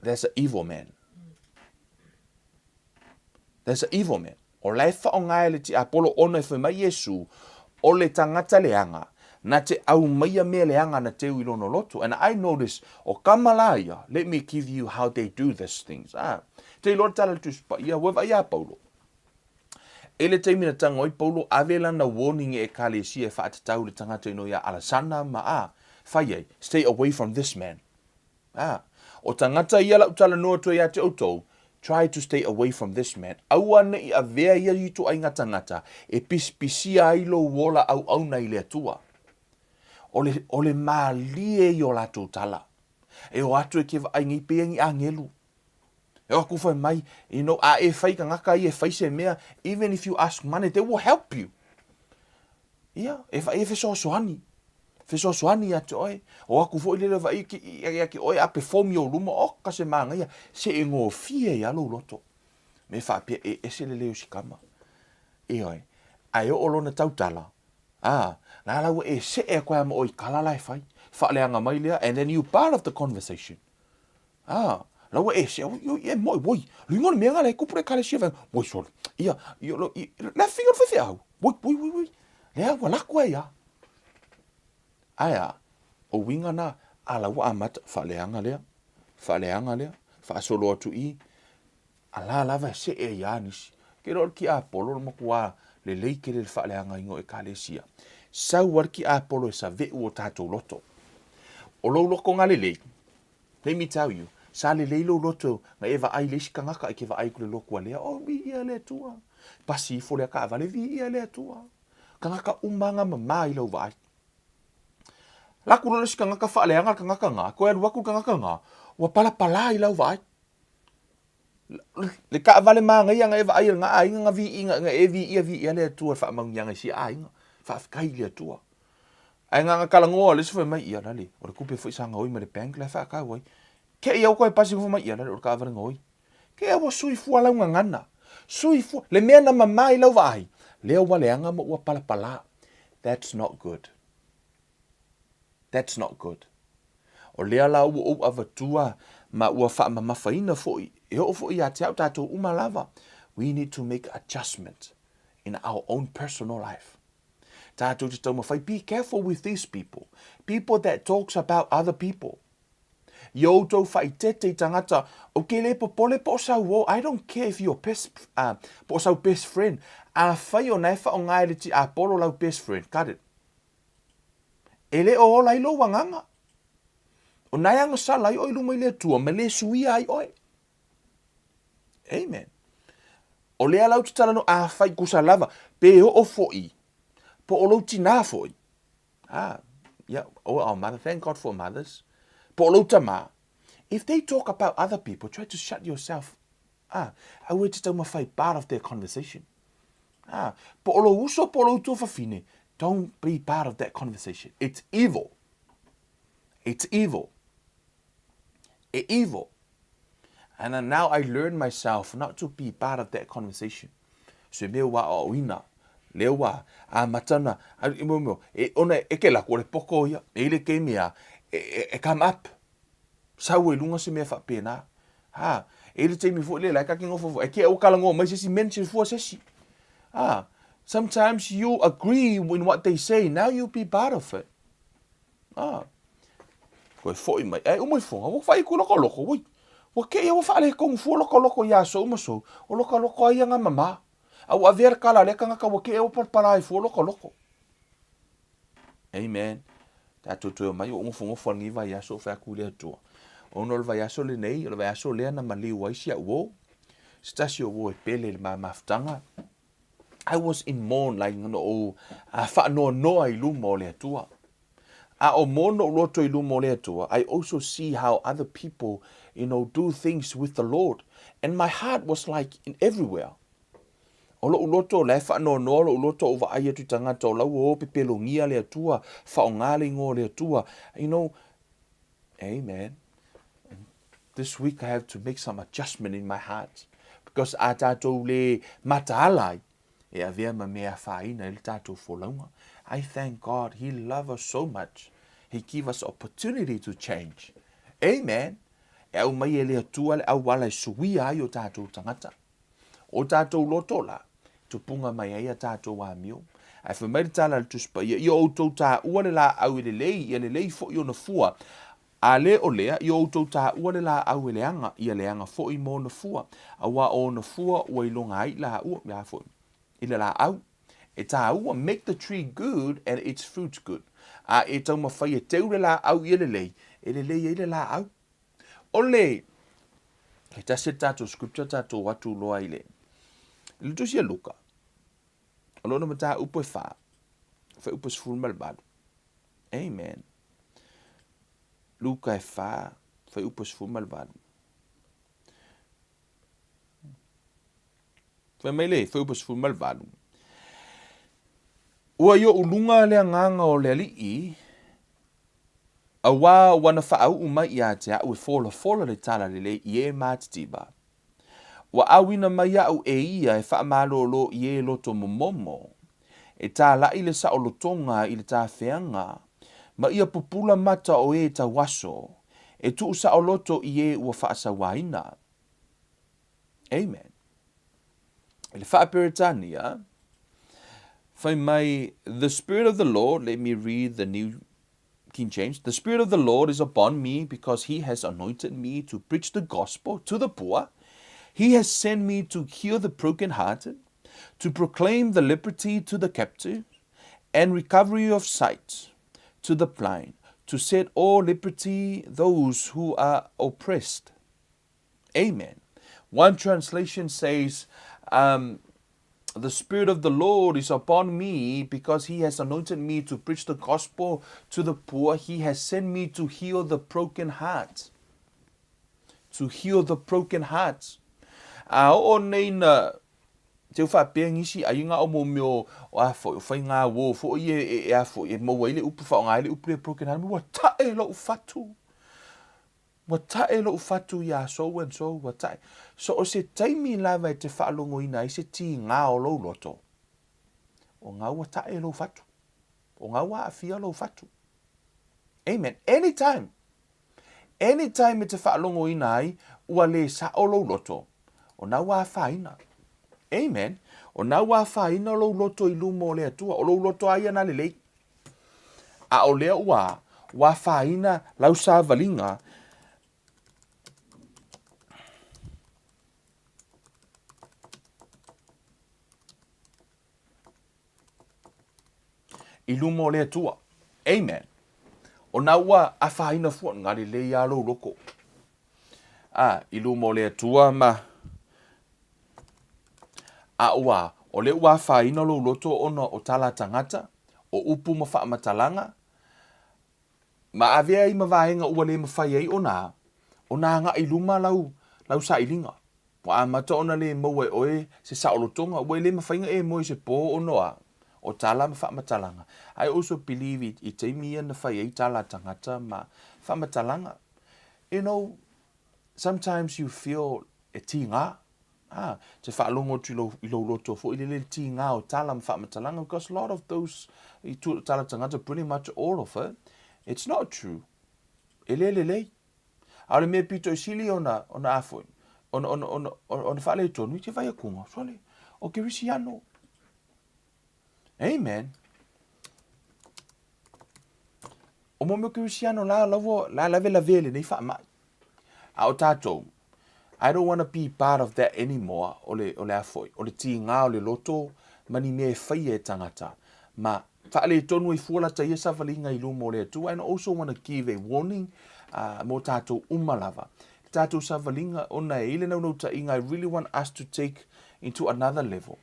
That's a evil man. That's a evil man. O la e whaonga e le tiapolo ona e whai mai Iesu, o le tangata leaga, na te aumaia mea leaga na teu i lona loto. And I notice, o kama la ia, let me give you how they do this things. Ah, te iloa le tala le Tusi Paia, ua vaai ia Paulo. E le taimi na tango ai Paulo, ave lana warning e ekalesia e whaatatau le tangata ino ia Alasana ma a, whai ai, stay away from this man. Ā, o tangata ia lau talanoa atu ai ia te outou, try to stay away from this man, aua ne i avea ia i ituaiga tangata e pisipisia ai lou ola auauna i le Atua. O le, o le mālie i o latou tala. E o atu e ke vaai nei pei ni agelu. E o aku whai mai, you know, a e whai kangaka ia e whai se mea, even if you ask money, they will help you. Ia, e whai e fesoasoani. Fesoasoani ia te oe. O aku foi lele whai ki, ia ki oe a perform i o luma, o ka se māngaia, se e ngōfie ia lou loto. Me whaapea e ese le leo si kama. E oe, a e o lona tautala, a, nā laua e se e koe a mo oi kalala e whai. Whaaleanga mai lea, and then you part of the conversation. Ah, laua e se, oi, oi, e moi, woi, luinga o le mea nga le kupu le ekalesia vai, woi sole, ia, ia, lo, i, le afi o le faifeau, woi, woi, woi, woi, lea ua lako ai a. Ae a, o uiga na, a laua amata, faaleaga lea, faaleaga lea, faasolo atu i, a la lava e see ai a nisi. Ke iloa o le tiapolo le matua lelei tele le faaleagaina o ekalesia. Sau a le tiapolo e save'u o tatou loto. O lou loto nga lelei, Let me tell you, sa lelei lou loto na e vaai i le isi tagata e ke vaai aku le lotu a lea, oh, viia le Atua. Pasi ifo lea taavale, viia le Atua. Tagata uma nga mama i lau vaai. Laku loa le isi tagata faaleaga le tagata nga, toe alu atu le tagata nga, ua palapala i lau vaai. Le taavale manaia na e vaai e lena aiga na viiga na e viia viia le Atua i le faamanuiaga i sia aiga. Faafetai i le Atua. Ae na ona talanoa le isi fai mai, ia lale, o le tupe foi sa gaoi mai le bank la e faatau ai. Kei au koe pasi fai mai, ia lale, o le taavale gaoi. Kei au ua soifua lau gagana. Soifua, le mea na mama i lau vaai, lea ua leaga ma ua palapala. That's not good. That's not good. O lea la ua ou avatua ma ua faamamafaina foi, e oo foi ia te au tatou uma lava, we need to make adjustment in our own personal life. Tātou te taumawhai, be careful with these people. People that talks about other people. I outou whaitete i tangata, o ke le popole po o sau o, I don't care if you're best, po o sau best friend. A whai o nae wha o ngā ele ti Apollo lau best friend, cut it. E le o ola i lou agaga. O na e agasala ai oe i luma i le Atua ma le suia ai oe. Amen. O lea la ou te talanoa, afai kusa lava, pe oo foi, po o lou tinā foi. Ah, yeah, oh, our mother, thank God for mothers. Po o lou tamā. If they talk about other people, try to shut yourself. Ah, aua e te taumawhai part of their conversation. Ah, po o lou uso, po o lou tuafafine, don't be part of that conversation. It's evil. It's evil. E evil. And then now I learn myself not to be part of that conversation. So mea ua aoina, lea ua amata na, e, ona e ke lako le poko ia, e ile ke mea, e, e, e come up. Sau e lunga se mea whapena. Ha, e ile taimi fo le, lai ka ki ngofo fo, e ke o kala ngo mai sesi mention fua sesi. Ah, sometimes you agree in what they say, now you be part of it. Ah, koe foʻi mai, ae uma ifoga, ua whai ku loko loko, ui, ua keia ua whaale kongu fua loko loko ia sou ma sou, o loka loko ai anga mama. A ua avea le kala lea kangaka ua keia ua palapala ai fua loko loko. Amen. Tātou toe o mai, o ngofo ngofo al ngi vai aso o whai aku le atua. Ona o le vai aso le nei, o le vai aso lea na maliu ai si au o. Se tasi o o e pele le mamafutanga. I was in mourn, like na ou a whaanoanoa i luma o le Atua. A o mourn noʻu loto i luma o le Atua, I also see how other people, you know, do things with the Lord. And my heart was like in everywhere. O loʻu loto, la e whaanoanoa loʻu loto o vaai atu i tagata o laua o pepelongia le Atua, whaonga le ingoa o le Atua. You know, amen. This week I have to make some adjustment in my heart because a tātou le mataala ai, e avea ma mea whāina i le tātou folauga. I thank God, He love us so much. He give us opportunity to change. Amen. E au mai e le Atua le auala e suia ai o tātou tangata. O tātou loto la, tupunga mai ai a tātou amio. Ae whai mai le tala le Tusi Paia, ia outou tāua le laau e lelei, ia lelei foʻi ona fua, A le o lea, i o outou tāua le laau e leaga, ia leaga foʻi ma ona fua, auā o ona fua ua iloga ai lāua, ia foʻi, i le laau. E tāua, make the tree good and its fruits good. A e taumawhai e teu le laau ia lelei, e lelei ai le laau. O le, he tasi le tātou scripture tātou atu loa i le, i le tusi a Luka, o lona mataupu e whā, whai upu 18. Amen. Luka e whā, whai upu 18. Whai mai le, whai upu 18. Ua i oʻu luga le agaga o le Alii, auā ua na faauu mai ia te aʻu e folafola le tala lelei i e matitiva. Ua ʻauina mai aʻu e ia e faamalōlō i e loto momomo, e tālaʻi le saʻolotoga i le tafeaga, ma ia pupula mata o e tauaso, e tuusaʻoloto i e ua faasauāina. Amen. I le Faaperetania, fai mai, The Spirit of the Lord, let me read the New King James, The Spirit of the Lord is upon me because he has anointed me to preach the gospel to the poor. He has sent me to heal the brokenhearted, to proclaim the liberty to the captive, and recovery of sight to the blind, to set all liberty those who are oppressed. Amen. One translation says, um, the Spirit of the Lord is upon me because He has anointed me to preach the gospel to the poor. He has sent me to heal the broken heart. To heal the broken heart. A o nei na te whaapea ngisi ai ngā o mōmio o a fo, o whai ngā wō fo i e, e, e a fo, e maua i le upu wha o ngā i le upu le broken heart. Ua tae lou fatu. Ua tae loʻu fatu iā so and so, ua tae. So o se taimi lava e te faalogoina ai se tīgā o lou loto, o ngā ua tae lou fatu. O ngā ua aafia lou fatu. Amen. Anytime. Anytime e te faalogoina ai, ua lē saʻo lou loto, o nā ua afaina. Amen. O nā ua afaina lou loto i luma o le Atua. O lou loto aia nā lelei. A o lea ua, ua afaina lau savaliga i luma o le Atua. Amen. Ona ua afaina fua nga lelei a lou loko. A, i luma o le Atua ma a ua, o lea ua afaina lou loto ona o tala a tagata, o upu ma faamatalaga, ma avea ai ma vaega ua le mafai ai ona, ona agai i luma lau, lau sailiga. Ua amata ona le maua e oe se saolotoga, ua e le mafai ona e moe i se po ona o a? O tala ma faamatalaga. I also believe i, i taimi ia na fai ai tala a tagata ma faamatalaga. You know, sometimes you feel e tīgā. Ah, te faalogo atu i lou, i lou loto foi lele le tīgā o tala ma faamatalaga because a lot of those i tu, tala tagata, pretty much all of it, it's not true. E le lelei. A o le mea pito i sili ona, ona a foi, ona, ona, ona, ona faaletonu i te vai akunga, sole, o Kerisiano. Amen. O mo mea o Kerisiano la, la, la lave lave lenei faamai. A o tātou, I don't want to be part of that anymore, o le, o le a foi, o le tīgā o le loto, ma ni mea e faia e tangata. Ma faaletonu ai fua lata ia savaliga i luma o le Atua, and also want to give a warning uh, mō tātou uma lava. Le tātou savaliga, ona e i le naunautaiga, I really want us to take into another level.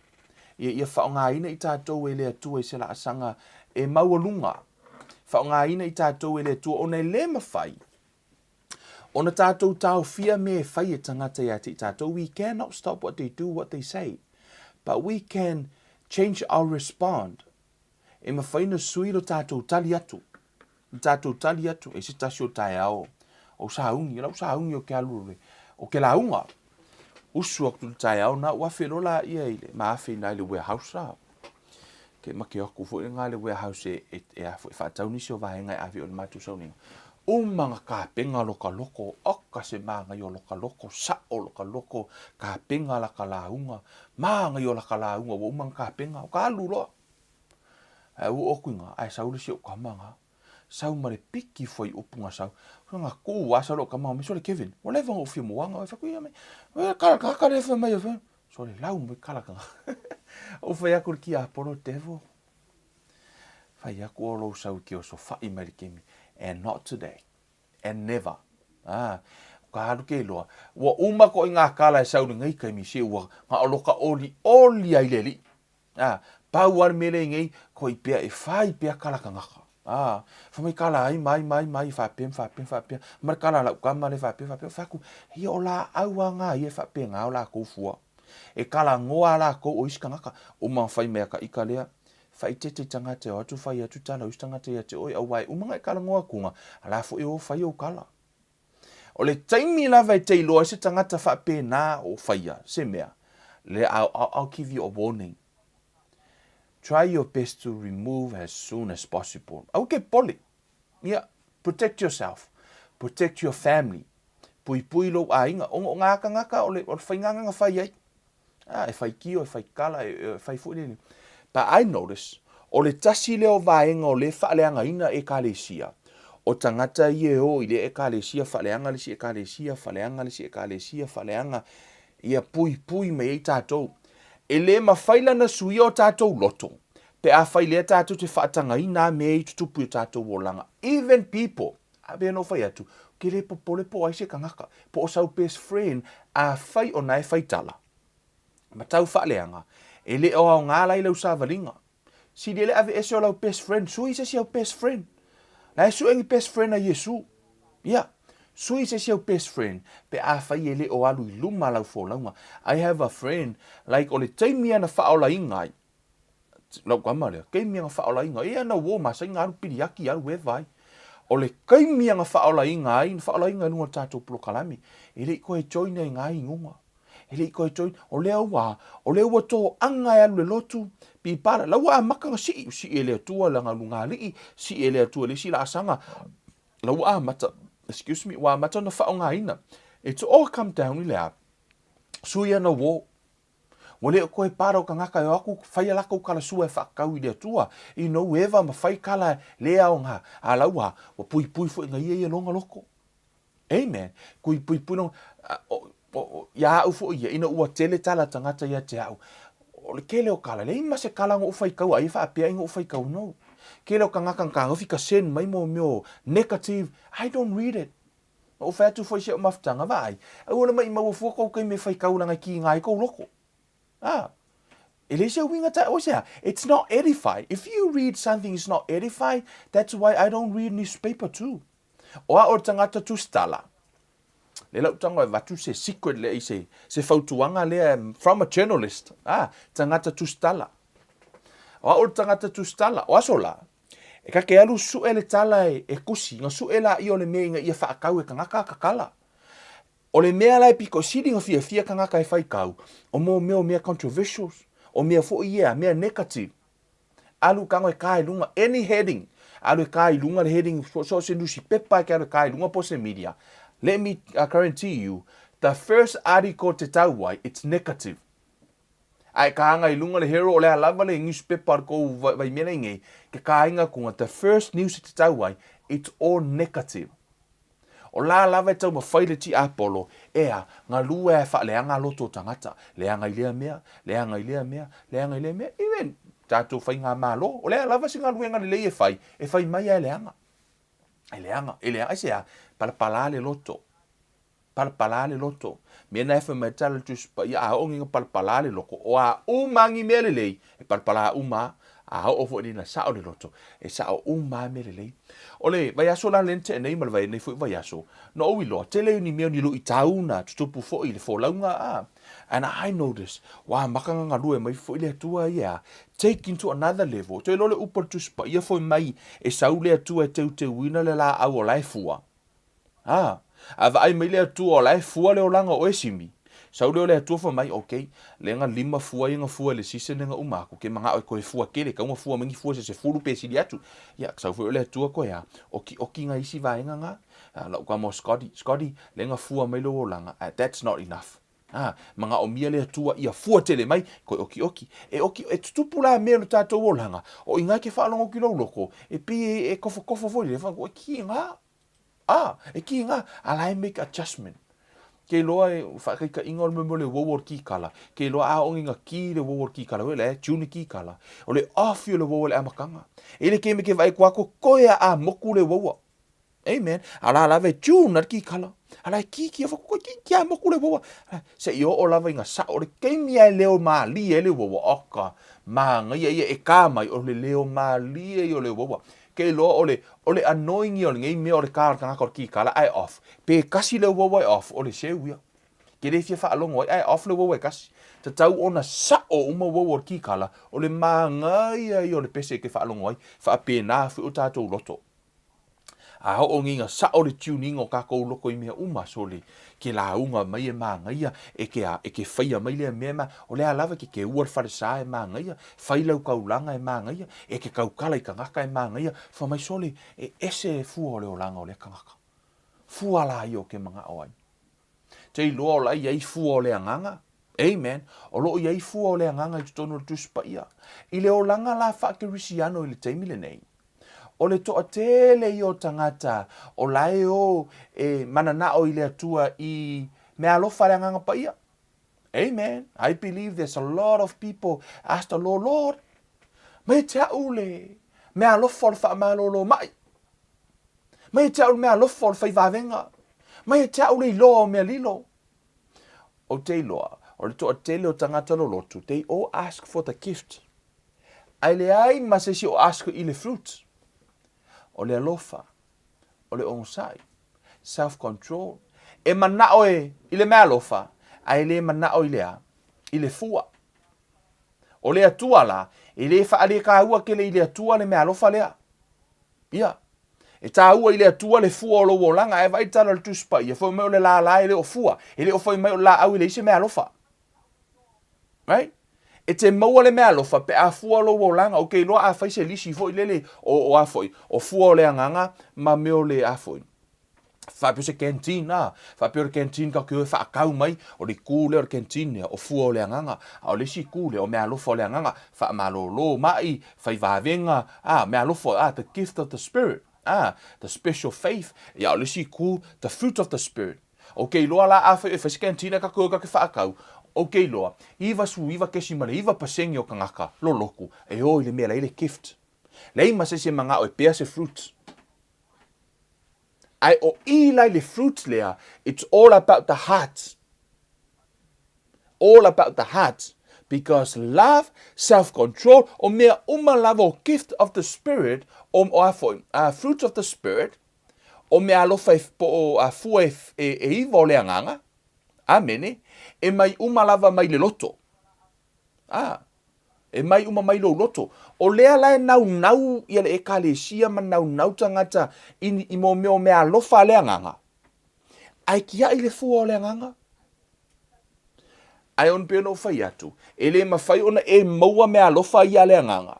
Ia, ia whaongaina i tātou e le Atua i se laasaga e maualuga. Whaongaina i tātou e le Atua, ona e le mawhai, Ona tātou taofia mea e whai e tangata ia te i tātou, we cannot stop what they do, what they say. But we can change our respond. E mawhai na sui lo tātou tali atu. Lo tātou tali atu, e se tasi o taeao, o saungi, lau saungi o ke alu o ke launga. Usu aku le taeao na ua afe lola ia i le, ma afe ina i le warehouse la. Ke make aku foi ngā le warehouse e, e, e a foi whaatau nisi o vaenga e ave o le mātou sauniga. Uma nga kāpenga loka loko, oka se māngai o loka loko, sao loka loko, kāpenga la ka lāunga, māngai o la ka lāunga, ua uma nga kāpenga, o ka alu loa. Ae ua oku i ngā, ae sau le si o kama ngā. Sau ma le piki fua i upu nga sau. Ko nga ku wa sau lo kama me sole Kevin. Wa leva ngo fia moanga wa faku ia me. Wa kala ka ka le fa mai fa. Sole lau mai kala ka. O fai aku ki a polo devil. Fai aku o lou sau ki o so fai mai le kemi. And not today. And never. Ah, ka alu ke loa. Ua uma ko i ngā kala e sau le ngai kaimi se ua ngā oloka oli oli ai le li. Ā, pau a le mea lea i nei, ko i pea e whai pea kala kangaka. Ā, wha mai kala ai, mai, mai, mai, whapea, whapea, whapea, ma le kala lau kama le whapea, whapea, whaku, ia o la au a ngā ia e whapea ngā o la kou fua. E kala ngoa a la kou o isi kangaka, o ma whai mea ka ika lea, whai te te tangata e o atu whai atu tala o isi tangata ia te oi, au wae umanga e kala ngoa kunga, a la fo e o whai o kala. O le taimi lava e te iloa ai se tagata faapena o whaia se mea, le I'll, I'll, I'll give you a warning. Try your best to remove as soon as possible. Aua ke pole. Yeah, protect yourself. Protect your family. Puipui lou aiga. O, o ngā kangaka o le, o le whainganganga whai ai. Ah, e whai kio, e whai kala, e, e whai foi lele. But I notice, o le tasi lea o vaega o le whaaleagaina ekalesia, o tangata i e o i le ekalesia, whaaleaga le si ekalesia, whaaleaga le si ekalesia, whaaleaga, ia puipui mai ai tātou. E le mawhai lana suia o tātou loto, pe a whai lea tātou te whaatagaina me i tutupu i o tātou olanga. Even people, a pea no whai atu, ke le popole po ai se kangaka, po o sau best friend, a whai ona e whai tala. Ma tau whaaleanga, e le o ao ngā lai lau savaliga. Sili e le ave ese o lau best friend, sui se si au best friend. La e sue ngi best friend a Iesu. Ia, sui se si au best friend, pe a whai e le o alu i luma lau fōlaunga. I have a friend, like o le taimi ana whaolainga ai, Lau kama lea, keimi anga whaolainga, e ana uo ma sainga alu pili aki alu e vai. O le keimi anga whaolainga ai, na whaolainga i lunga o tātou polokalame, e le i koe join ai ngā ingonga. E le i koe join, o lea ua, o lea ua tō anga e alu le lotu, pipara, lau ua amaka nga sii, sii e le atua le anga lunga alii, sii e le atua le isi laasaga, lau ua amata, excuse me, ua amata ona whaongaina. It's all come down i le a, sui ana uo, Ua le o koe para o kangaka e o aku whai a lakou kala sua e whaakau i le Atua, i nou eva ma whai kala le ao nga, a lau a, ua puipui foi nga ia ia longa loko. Amen. Kui puipui longa, a, o, o, o, ia au foi ia, ina ua tele tala tangata ia te au. O le kele o kala, leai ma se kala ngo u whai kau, ai e whaapea i ngo u whai kau no. Kele o kangaka na kagofi ka send mai mo mea o negative, I don't read it. Na ou fai atu foi i si au mafutaga, vaai, aua le maimau fua kou taimi e fai taulaga e kiga ai kou loko. Ah, e leai se uiga ta, oi se a, it's not edify. If you read something it's not edify, that's why I don't read newspaper too. O a o le tagata tusitala, lea lau tago e avatu se secret lea i se, se fautuaga lea from a journalist, ah, tagata tusitala. O a o le tagata tusitala, o aso la, e ka ke alu suʻe le tala e, e kusi, na suʻe laia o le mea ina ia faatau e kangaka kakala. O le mea la e pito sili na fiafia kangaka e faitau, o mo mea o mea controversials, o mea foi ia, mea negative. Alu tago e ka i luga, any heading, alu e ka i luga le heading, so o se nusipepa e ke alu e ka i luga po o se media, let me guarantee you, the first article te tau ai, it's negative. A e kānga i lunga le hero o le a lava le newspaper o kou vaimea nei nei, ke kāinga kunga, the first news te tau ai, it's all negative. O la lava e taumafai le tiapolo, ea, galue a e faaleaga loto o tagata, leaga i lea mea, leaga i lea mea, leaga i lea mea, even tatou faigamalo, o lea lava se galuega lelei e fai, e fai mai a e leaga. E leaga, e leaga, aisea? Palapala le loto. Palapala le loto. Mea na e fai mai tala le Tusi Paia, a oo ngiga palapala le loko, o a uma ngi mea lelei, e palapala uma, a oo foi lina sao le loto, e sao uma mea lelei. O le vaiaso la lea na tea nei ma le vai nei foi vaiaso, na ou iloa, tele ni mea o ni luitau na tutupu foi i le folauga, a, and I notice, ua amata na galue mai foi le Atua ia, take into another level. Toe iloa le upu a le Tusi Paia foi mai e sau le Atua e teuteuina le laau o la e fua. A, a vaai mai le Atua o la e fua le olaga o oe Simi. Sau lea o le Atua fai mai, ok, lea na lima fua ia na fua i le season lea na uma aku, ke manao e koe fua tele, tau na fua mai ni fua se sefulu pe sili atu. Ia, sau foi o le Atua koe a, okioki na isi vaega na. A, lau tama o Scotty, Scotty, lea na fua mai lou olaga, that's not enough. A, manaomia le Atua ia fua tele mai, koe okioki. E oki, e tutupu la mea lo tatou olaga, o i na ke faalogo ki lou loko, e pei e, e kofokofo foi le, e ki nga. A, e kī ngā, a la e make adjustment. Kei loa e whaakaikainga o le mea o le uaua o le kīkala. Kei loa a ongi nga kī le uaua o le kīkala. Wele e, tune kīkala. O le off i o le uaua le amakanga. E le kei me ke vae kua ko koe a a moku le uaua. Amen. A la lava e tune a le kīkala. A la e kī ki a whakoko ki ki a moku le uaua. Se i oo lava i nga sao o le keimi a e leo mālie e le uaua. Oka, māngaia ia e kā mai o le leo mālie i o le uaua. Ke iloa o le, o le annoying ia o lenei mea o le kā o le tagata o le kikala ae off. Pe kasi le uaua e off, o le seu ia. Ke le fia faalogo ai ae off le uaua e kasi. Tatau ona sao uma uaua o le kikala, o le māngaia ia o le pese e ke faalogo ai, faapena foi o tatou loto. A oo ngiga sao le tuning o kakou loko i mea uma, so le ke lauga mai e māngaia, e ke a, e ke faia mai lea mea ma, o le a lava ke ke ua le falesa e māngaia, fai lau kaulaga e māngaia, e ke kaukala i kangaka e māngaia, fai mai sole, e ese le fua o le olaga o lea kangaka. Fua la ia o ke manaʻo ai. Te iloa o la i ai fua o le agaga. Amen. O loo i ai fua o le agaga i totonu o le Tusi Paia. I le olaga la faakerisiano i le taimi lenei, o le toatele ia o tagata o la e o e mananao i le Atua i mea alofa a le Agaga Paia. Amen. I believe there's a lot of people ask the Lord, Lord, mai te au le mea alofa o le faamalolo mai. Mai te au le mea alofa o le faivavenga. Mai te au le iloa o mea lilo. Ou te iloa, o le toatele o tagata lolotu, they all ask for the gift. Ae leai ma se isi o ask i le fruit. O le alofa, o le onosai, self control. E manao e i le mea alofa, ae le manao i le a? I le fua. O le Atua la, e le faalekaua tele i le Atua le mea alofa lea. Ia. E tāua i le Atua le fua o lou olaga, ae vaai tala o le Tusi Paia, fai mai o le lālā e le o fua, e le o fai mai o le lāau e leai se mea alofa. Right? E te maua le mea alofa pe a fua lou olaga, ok, iloa a fai se lisi foi lele o, o a foi, o fua o le agaga ma mea o le a foi. Faapea o se canteen, a, faapea o le canteen ka ke o e whaakau mai, o le kū lea o le canteen lea, o fua o le agaga, a o le isi kū lea, o mea alofa o le agaga, whaamalōlō mai, whai vāvenga, a, mea alofa, a, the gift of the spirit, a, the special faith, ia o le isi kū, the fruit of the spirit. Ok loa la a whai e whai se canteen ka ke o ka ke whaakau, ok loa, 99.9 pasenge o kangaka, loloku, e o i le mea la i le gift. Leai ma se isi e manao e bear se fruit. Ae o i la i le fruit lea, it's all about the heart. All about the heart. Because love, self-control, o mea uma lava o gift of the spirit, o, o a foi, uh, fruit of the spirit, o mea alofa e, po o a fua e, e, e iwa o le agaga, amene, e mai uma lava mai le loto. Ah, E mai uma mai lou loto. O lea la e naunau ia le Ekalesia ma naunau tagata i, i mo mea o mea alofa a le Agaga. Ae kiaʻi le fua o le Agaga. Ae ona pei ona ou fai atu, e le mafai ona e maua mea alofa ia a le Agaga.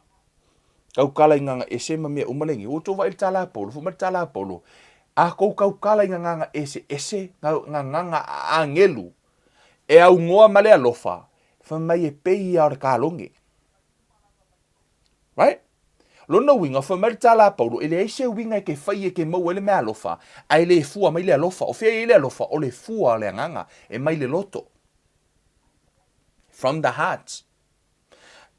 Kaukala i gaga ese ma mea uma lenei. Ua outou vaai i le tala a Paulo, foi mai le tala a Paulo, a kou kaukala i gagaga eseese, gagaga a agelu, E aunoa ma le alofa, fai mai e pei ia o le kaloge. Right? Lona uiga, fai mai le tala a Paulo, e leai se uiga e ke fai e ke maua ai le meaalofa, ae le fua mai le alofa. O fea e i ai le alofa? O le fua o le agaga, e mai le loto. From the heart.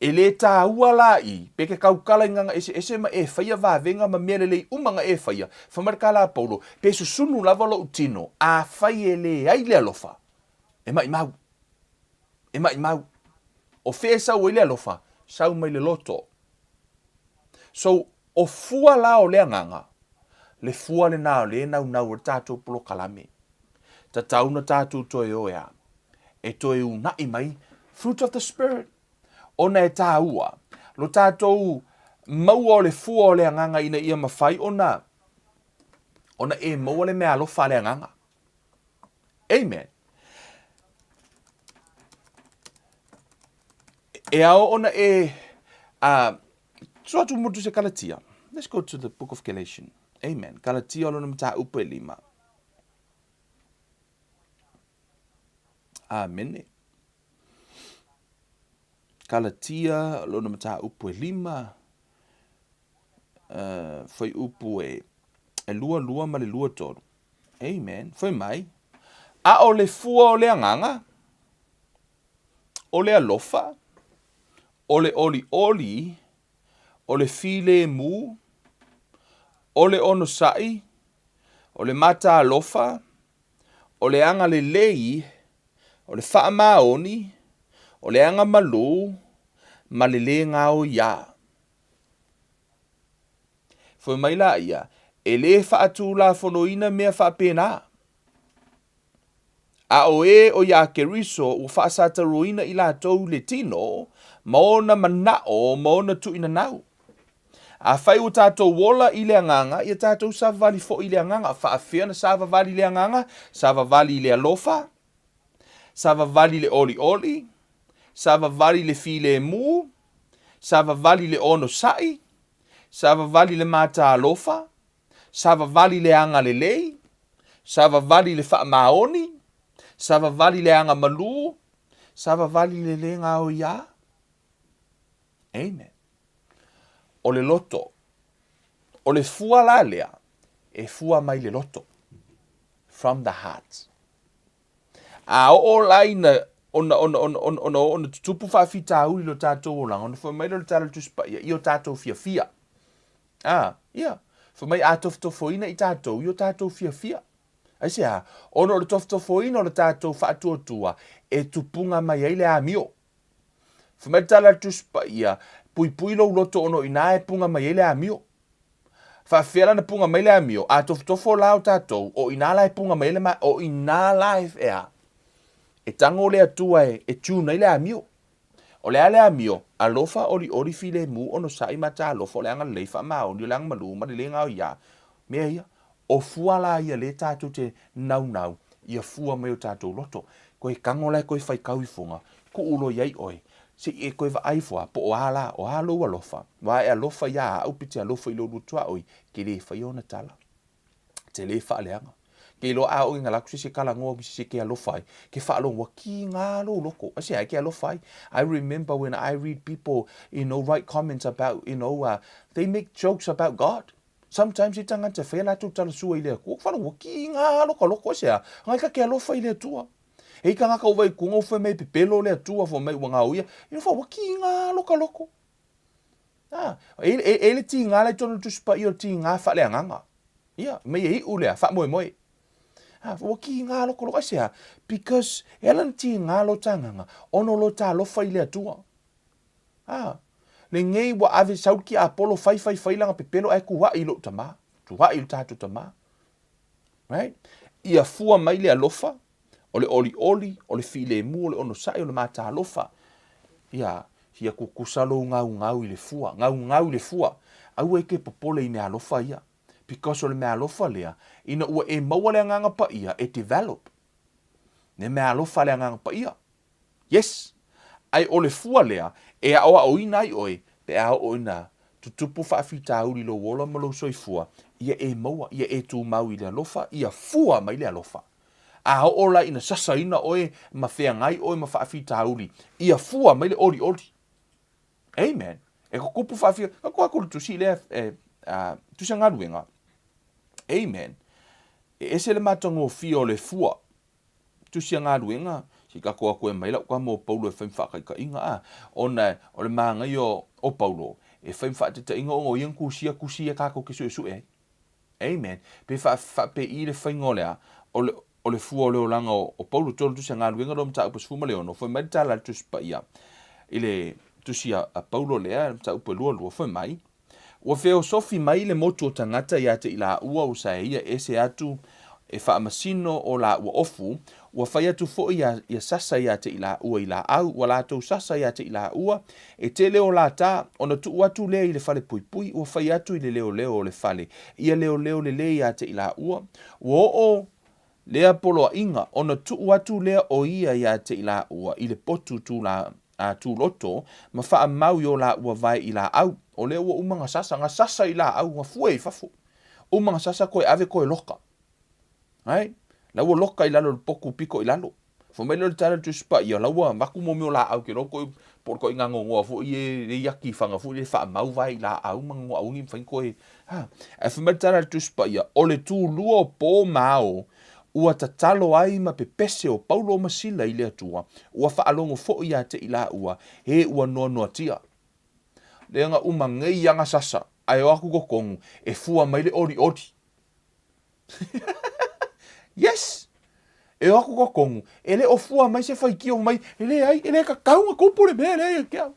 E lē tāua la i, pe ke kaukala i ngaga eseese ma e faia vavega ma mea lelei uma nga e faia, fai mai le kala a Paulo, pe susunu lava loʻu tino, afai e leai le alofa, e maʻimau. E maʻimau. O fea e sau ai le alofa? Sau mai le loto. So, o fua la o le agaga, le fua lenā o lē naunau ai le tatou polokalame. Tatau na tatou toe o ea, e toe unaʻi mai fruit of the spirit, ona e tāua lo tatou maua o le fua o le agaga ina ia mafai ona ona e maua le meaalofa a le agaga. Amen. E ao ona e uh, so atu motu se Galatia. Let's go to the book of Galatians. Amen. Galatia o lona mataupu e lima. Amene. Galatia lona mataupu e lima. Uh, fai upu e, e lua lua ma le lua tolu. Amen. Fai mai. A o le fua o le agaga, o le alofa, o le olioli, o le filemu, o le onosai, o le mataalofa, o le agalelei, o le faamaoni, o le agamalū, ma le lē gaoiā. Fai mai laia, e lē faatulafonoina mea faapena. A o ē o iā Keriso ua faasataroina i latou le tino ma ona manaʻo ma ona tuuinanau. Afai ua tatou ola i le agaga, ia tatou savavali foi i le agaga. Faafefea ona savavali i le agaga? Savavali i le alofa, savavali i le olioli, savavali i le filemu, savavali i le onosai, savavali i le mataalofa, savavali i le agalelei, savavali i le faamaoni, savavali i le agamalū, savavali i le lē gaoiā. Amen. O le loto. O le fua la lea, e fua mai le loto. From the heart. A oo la ina ona, ona, ona, ona, ona, ona tutupu faafitauli lo tatou olaga, ona fai mai lea o le Tala o le Tusi Paia, i o tatou fiafia. A, ia, fai mai a tofotofoina i tatou i o tatou fiafia. Aisea? Ona o le tofotofoina o le tatou faatuatua e tupuga mai ai le amio. Fai mai le Tala a le Tusi Paia, puipui lou loto ona o i ina e puga mai ai le amio. Faafefea la ona puga mai le amio? A tofotofo la o tatou, o i ina la e puga mai ai le ma, o i ina la e, e a? E tago le Atua e, e tune ai le amio. O le a le amio, alofa, olioli, filemu, onosai, mataalofa, o le agalelei, faamaoni, o le agamalu, ma le le gaoiā. Mea ia, o fua la ia lē tatou te naunau ia fua mai o tatou loto. Koe kago la e koe faikau ifoga, kuu loa iai oe, se i e koe vaai ifo a, po o a la, o a lou alofa, ua e alofa iā a'u pe te alofa i lou luatuaoi, ke lē faia ona tala. Te lē faaleaga. Ke iloa a oo ina laku se isi e kalagoa ki se isi e ke alofa ai, ke faalogo ua kīgā lou loko. Aisea e ke alofa ai? I remember when I read people, you know, write comments about, you know, uh, they make jokes about God. Sometimes e tagata e whai latou tala sua i le Atua, faalogo ua kīgā loka loko, aisea? Ngai ka ke alofa i le Atua. E i kangaka o wai kunga o whai mai pepelo le Atua, whai mai ua ngā uia, you know, wha ua kīgā loka loko. A, e, e, e le tiga la i totonu o le Tusi Paia o le tiga faaleagaga. Ia, mei e iu lea, faamoemoe. A, ua kiga lokoloko, aisea? Because e ala ona tiga lo ta agaga, ona o lo ta alofa i le Atua. A, lenei ua ave sau le tiapolo fai fai fai lana pepelo ae tua'i i lou tama, tua'i i lo tatou tama. Right? Ia fua mai le alofa, o le olioli, o le filemu, o le onosai, o le matalofa. Ia, ia tutusa lou gaugau i le fua, gaugau i le fua. Aua e te popole i meaalofa ia. Because o le meaalofa lea, ina ua e maua le Agaga Paia, e develop. Le meaalofa a le Agaga Paia. Yes! Ae o le fua lea e aoaoina ai oe pe a oo ina tutupu faafitauli lou ola ma lou soifua, ia e maua, ia e tumau i le alofa, ia fua mai le alofa. A oo la ina sasaina oe ma feagai oe ma faafitauli, ia fua mai le olioli. Amen. E tutupu faafia, ka koa aku le tusi lea e, a, tusi a galuega. Amen. E ese le matagofie o le fua. Tusi a galuega, se i tatou atu e mai lau tama o Paulo e fai ma faataitaiga, a, ona o le manaia o Paulo, e fai ma faataitaiga ona o ia na tusia tusi ia tatou te suesue ai. Amen. Pe faapei le faiga o le a, o le, o le fua o le olaga o, o Paulo, tolu tusi a galuega lea o mataupu 16, fai mai le tala a le Tusi Paia i le tusi a, a Paulo lea, mataupu e 22, fai mai, Ua feosofi mai le motu o tagata ia te i lāua ua saeia ese atu e faamasino o lāua ofu, ua fai atu foi ia, ia sasa ia te i lāua i lāau, ua latou sasa ia te i lāua, e tele o lata, ona tuu atu lea i le fale puipui, ua fai atu i le leoleo o le fale, ia leoleo lelei ia te i lāua, ua oo lea poloaiga, ona tuu atu lea o ia ia te i lāua i le potu tūlā, a tūloto, ma faamau i o lāua vae i lāau. O lea ua uma na sasa, na sasa i lāau, na fue i fafo. Uma na sasa koe ave koe loka. Right? La ua loka i lalo le poku piko i lalo. Fai mai lea o le tala le Tusi Paia, la ua avatu mo mea o lāau ke loa koe po o le ituaiga gogoa foi e le iaki i fana foi le faamau vae i lāau ma gogoa aua ne i mafai ona toe ha. Ae fai mai le tala a le Tusi Paia, o le tulua o po ma ao, ua tatalo ai ma pepese o Paulo ma Sila i le Atua, ua faalogo foi ia te i lāua, he ua noanoatia. Lea na uma nei ana sasa, ae o atu totonu, e fua mai le olioli. Yes! E o atu totonu, e le o fua mai se faitio mai, e leai, e le tatau ona tupu le mea lea ia te au.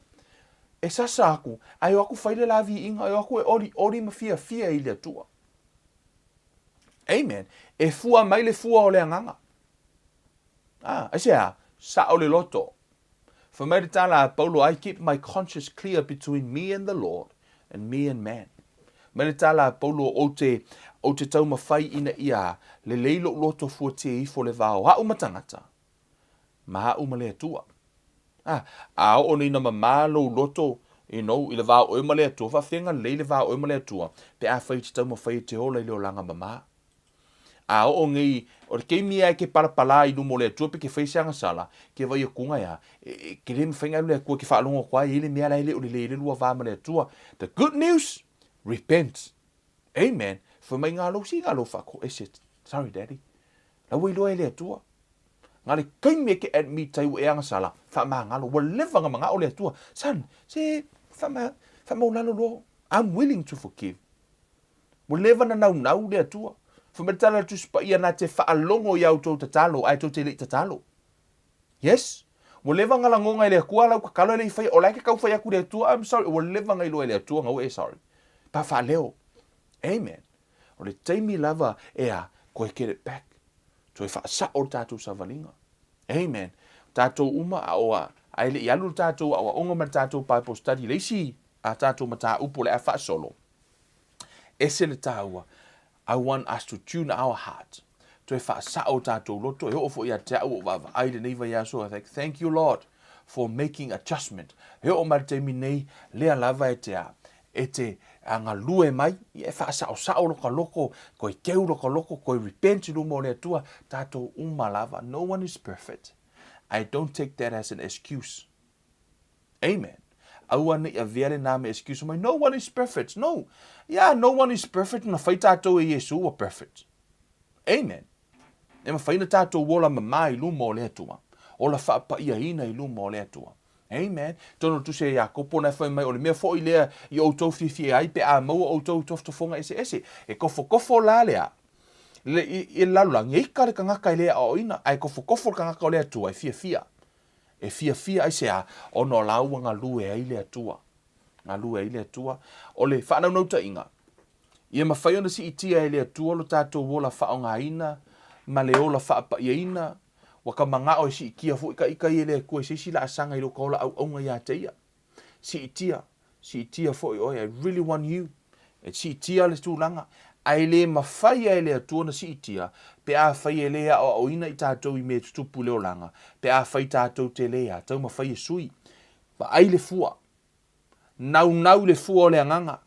E sasa atu, ae o atu fai le la viiga, e o atu e olioli ma fiafia i le Atua. Amen. E fua mai le fua o le agaga. Ah, aisea? Sao le loto. Fai mai le tala a Paulo, I keep my conscience clear between me and the Lord and me and man. Mai le tala a Paulo, ou te, ou te taumafai ina ia lelei lou loto fuatia ifo le va o a'u ma tagata, ma a'u ma le Atua. Ah, a oo nei ina mamā lou loto, you know, i le va o oe ma le Atua, faafefea lelei le va o oe ma le Atua, pe afai e te taumafai e te ola i le olaga mamā. A oo nei, o le taimi a e ke palapala i luma o le Atua pe ke fai se agasala, ke vai atu ia, e, ke le mawhai ngai le Atua ke whaalongo atu ai, e le mea la e le o le le le lua va ma le Atua. The good news, repent. Amen. Fai mai ngā lou si ngā lou whaako, e se, sorry daddy. La ua iloa e le Atua. Ngā le taimi e ke admit ai ua e agasala, whaamangalo, ua leva nga mangao le Atua. Son, se, whaama, whaamaulalo loa, I'm willing to forgive. Ua leva na naunau le Atua. Fai mai le tala a le Tusi Paia, Na te faalogo i a outou tatalo, ae tou te le i tatalo. Yes. Ua leva na lagoga e le Atua lau tatalo e le i faia, o la e ke tau fai atu i le Atua, I'm sorry, ua leva na iloa e le Atua na ua e sorry. Pa faaleo. Amen. O le taimi lava e a, toe get it back. Toe faasao le tatou savaliga. Amen. Tatou uma, a o a, ae le i alu le tatou aoaoga ma le tatou Bible study, le isi a tatou mataupu o le a faasolo, Ese le tāua, I want us to tune our heart. Toe faasao o tātou loto, e oo foi ia te au o vaavaai lenei vaiaso, I think, thank you Lord for making adjustment. E oo mai le taimi nei, lea lava e te a, e te galue mai, ia e faasaosao loka loko, koe keu loka loko, koe repent i luma o le Atua, tātou uma lava, no one is perfect. I don't take that as an excuse. Amen. Aua ne i avea lenā me excuse mai, no one is perfect. No. Yeah, no one is perfect, na whai tātou e Iesu ua perfect. Amen. E mawhai na tātou ola mamā i luma o le Atua. Ola whaapaiaina i luma o le Atua. Amen. Tonu o le Tusi a Iakopo na e fai mai, o le mea foi lea i outou fiafia ai pe a maua outou i tofotofoga eseese. E kofokofo la le a, le, i, i le lalolagi, e ika le tagata e le aoaoina, ae kofokofo le tagata o le Atua e fiafia. E fiafia aisea? Ona o la ua galue ai le Atua. Galue ai le Atua. O le faanaunautaiga, ia mafai ona siitia e le Atua lo tatou ola faaaogaina ma le ola faapaiaina, ua ka manao e siitia foi ka ika ia e le Atua i se isi laasaga i lou ka ola auauna ia te ia. Siitia, siitia foi oe, I really want you. E siitia le tulaga, ae le mafai e le Atua ona siitia pe afai e le aoaoina i tatou i mea e tutupu i le olaga, pe afai tatou te le a taumafai e sui. Vaai le fua. Naunau i le fua o le agaga.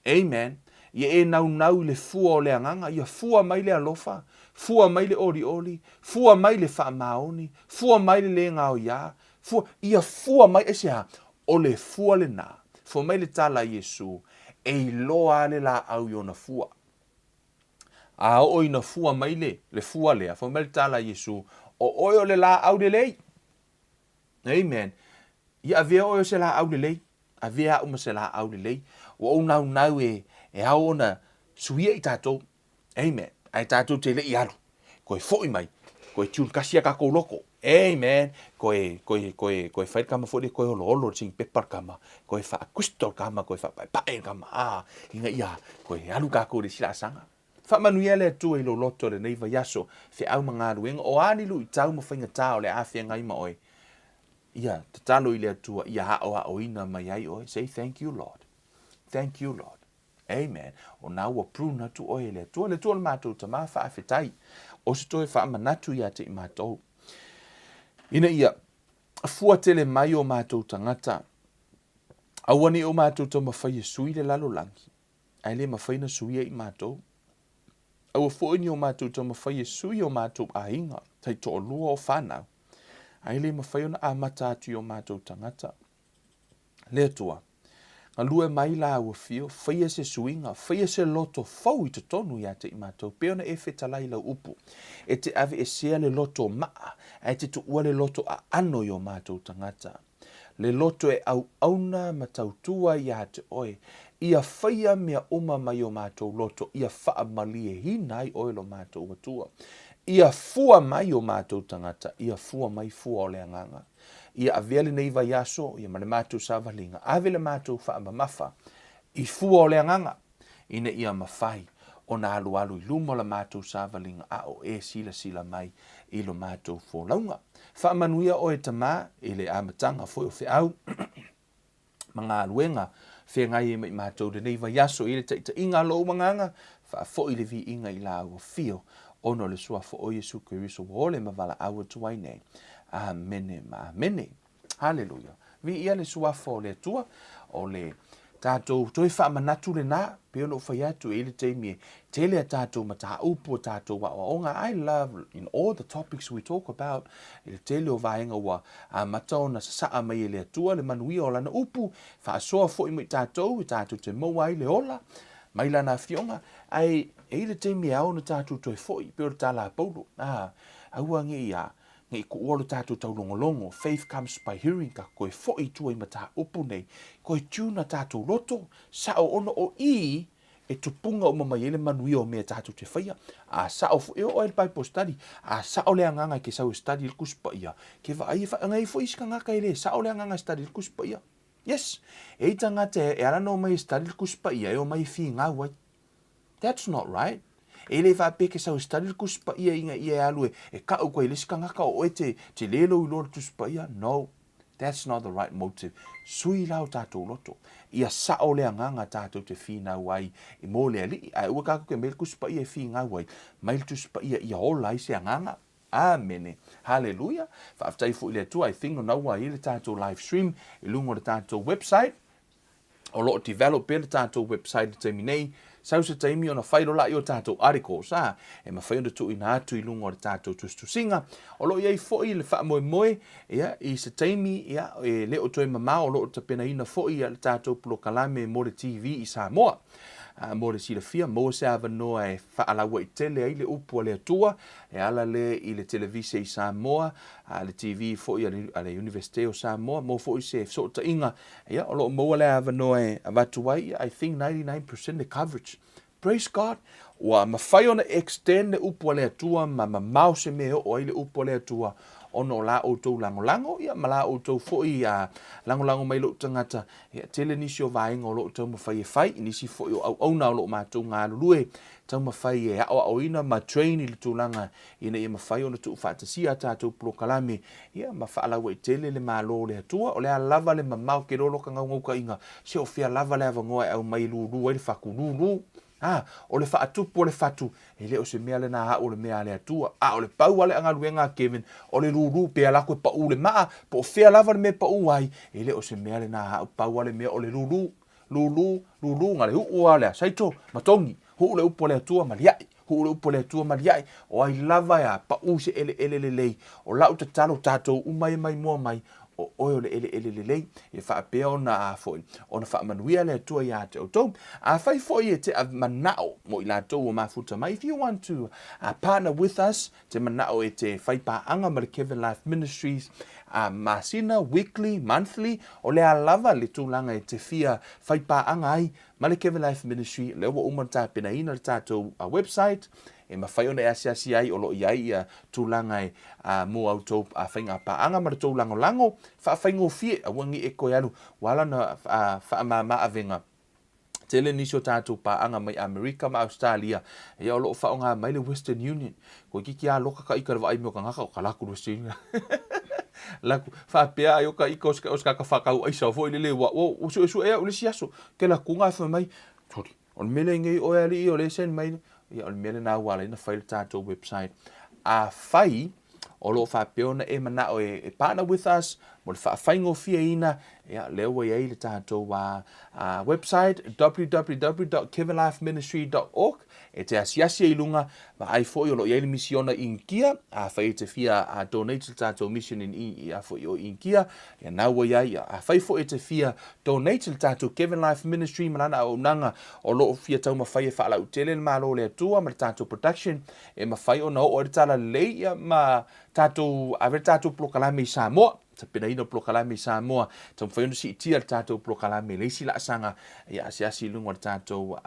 Amen. Ia e naunau i le fua o le agaga, ia fua mai le alofa, fua mai le olioli, fua mai le faamaoni, fua mai le le gaoiā, fua, ia fua mai, aisea? O le fua lenā. Fua mai le tala a Iesu, e iloa le laau i ona fua. A oo ina fua mai le, le fua lea, fua mai le tala a Iesu, o oe o le laau lelei. Amen. Ia avea oe o se laau lelei, avea au ma se laau lelei. Ua ou naunau e, e ao ona suia i tatou. Amen. Ae tatou te le i alu. Koe foi mai, koe tune kasi ia kakou loko. Amen. Koe, koe, koe, koe fai le kama foi le koe oloholo le sing pepa le kama. Koe whaakristo le kama, koe whaapaepae le kama. Ah, inga ia, koe alu kakou le isi laasaga. Faamanuia le Atua i lou loto i lenei vaiaso, feau ma galuega, o a ni luitau ma faigatā o le a feagai ma oe, ia tatalo i le Atua ia aoaoina mai ai oe, say thank you Lord, thank you Lord, amen, o na ua prune atu oe e le Atua, le Atua o le matou Tama, faafetai, o se toe faamanatu ia te i matou, ina ia fua tele mai o matou tagata, aua ne i o matou taumafai e sui le lalolagi, ae le mafai ona suia i matou. Aua foi ni o matou taumafai e sui o matou aiga, taitoalua o fanau, ae le mafai ona amata atu i o matou tagata. Le Atua, galue mai la ua fio, faia se suiga, faia se loto fou i totonu ia te i matou, pei ona e fetalai lau upu, e te aveesea le loto maa, ae te tuua le loto aano i o matou tagata. Le loto e auauna ma tautua ia te oe, ia faia mea uma mai o matou loto, ia faamalieina ai oe lo matou Atua. Ia fua mai o matou tagata, ia fua mai fua o le agaga. Ia avea lenei vaiaso, ia ma le matou savaliga, ave le matou faamamafa i fua o le agaga, ina ia mafai ona alualu i luma o la matou savaliga a o e silasila mai i lo matou folauga. Faamanuia oe Tama i le amataga foi o feau ma galuega feagai ai ma i matou lenei vaiaso i le taitaiga a lou agaga, faafoi le viiga i la ua fio ona o le suafa o Iesu Keriso ua ole ma valaau atu ai nei. Amene ma amene. Haleluia. Viia le Suafa o le Atua, o le tatou toe faamanatu lenā, pei ona ou fai atu e i ai le taimi e tele a tatou mataupu, a tatou aoaoga. I love in all the topics we talk about, i le tele o vaega ua amata ona sasaa mai e le Atua le manuia o Lana upu, faasoa foi mo i tatou, e tatou te maua ai le ola mai Lana Afioga, ae e i ai le taimi e ao ona tatou toe foi, pei o le tala a Paulo, a, aua ne i a, Ne i kuʻua lo tatou taulogologo, faith comes by hearing, ka koe foʻi i tua i mataupu nei, koe tune a tatou loto, sao ona o i e tupunga uma mai ai le manuia o mea tatou te faia. A sao foi, e oo ai le Bible study, a sao le agaga e ke sau e study i le Tusi Paia, ke vaai e wha, ngai foi isi tagata e le sao le agaga e study i le Tusi Paia. Yes, e i tagata e ala na omai e study le Tusi Paia, e omai e finau ai. That's not right. E le faapea ke sau e study le Tusi Paia ina ia e alu e, e kau koe i le isi tagata o oe te, te le lou iloa le Tusi Paia. No. That's not the right motive. Sui la o tatou loto. Ia sao le agaga tatou te finau ai i mo le Alii. Ae aua tatou te mai le Tusi Paia e finau ai. Mai le Tusi Paia ia ola ai se agaga. Amene. Haleluia. Faafetai foi i le Atua. I think o na ua i ai le tatou live stream i luga o le tatou website. O lo o develop pea le tatou website i le taimi nei, sau se taimi ona fai loa lea o tatou articles, ā, e mafai ona tuuina atu i luga o le tatou tusitusiga. O lo o i ai foi le faamoemoe, ia, i se taimi, ia, e le o toe mamao o lo o tapenaina foi le tatou polokalame mo le TV i Samoa. Mo le silafia, maua se avanoa e faalauaitele ai le upu a le Atua e ala lea i le televise i Samoa, le TV foi a le Iunivesite o Samoa, maua foi se fesootaiga, ia, o lo o maua le avanoa e avatu ai, I think 99% le coverage. Praise God! Ua mafai ona extend le upu a le Atua ma mamao se mea e oo ai le upu a le Atua ona o la outou lagolago, ia, ma la outou foi lagolago mai lou tagata. Ia, tele nisi o vaega o lo o taumafai e fai, nisi foi o auauna o lo o matou galulue taumafai e aoaoina ma train i le tulaga ina ia mafai ona tuufaatasia a tatou polokalame, ia, ma faalauaitele le Malo o le Atua. O le a lava le mamao ke lolo ka gaugaukainga, se o fea lava le avanoa e aumai e lulu ai le fatu lulu. A, o le faatupu o le fatu, e le o se mea lena a au o le mea a le Atua. A o le pau a le galuega a Kevin, o le lulu pe ala atu e paʻu le maa, po o fea lava le mea e paʻu ai, e le o se mea lena a au, pau a le mea o le lulu. Lulu, lulu, na le uu lava o le asaito ma togi, huu le upu a le Atua ma liaʻi, huu le upu a le Atua ma liaʻi, o ai lava e a paʻu se eleele lelei, o lau tatalo tatou uma ia mai mua mai, o oe o le eleele lelei, e faapea ona a foi, ona faamanuia le Atua iā te outou. Afai foi e te manao mo i latou ua mafuta mai, if you want to partner with us, te manao e te whai pāanga ma le Kevin Life Ministries, masina, weekly, monthly, o le a lava le tulaga e te fia whai pāanga ai ma le Kevin Life Ministry, lea ua uma ona tapenaina le tatou website, e mafai ona e asiasi ai o lo o i ai ia tulaga e mo a outou faiga paaga ma le tou lagolago faafaigofie, aua nei e toe alu, ua ala ona faamama avega tele nisi o tatou paaga mai Amerika ma Australia, ia o lo o faaaoga mai le Western Union. Toeitiiti lava loka ka ika i le vaai mai o tagata o ka latou Western Union. Latou faapea ai o ka ika o se tagata faatau aisa foi lele ua ua suesue au i le isi aso. Ke latou na fai mai, sole, o le mea lea nei oe alii o lea e send mai. Ia o le mea lena ua ala ai ona fai le tatou website. Afai o lo o faapea ona e manao e partner with us mo le faafaigofieina, ia lea ua i ai le tatou website www.kevinlifeministry.org e te asiasi ai i luga, vaai foi o lo o i ai le misiona i Inikia, afai e te fia donate le tatou mission in i a foi o Inikia, ia na ua i ai, afai foi e te fia donate le tatou Kevin Life Ministry ma lana auaunaga o lo o fia taumafai e faalautele le Malo o le Atua ma le tatou production, e mafai ona oo ai le talalelei ia ma tatou ave le tatou polokalame i Samoa, tapenaina o polokalame i Samoa, taumafai ona siitia le tatou polokalame i le isi laasaga ia asiasi i luga o le tatou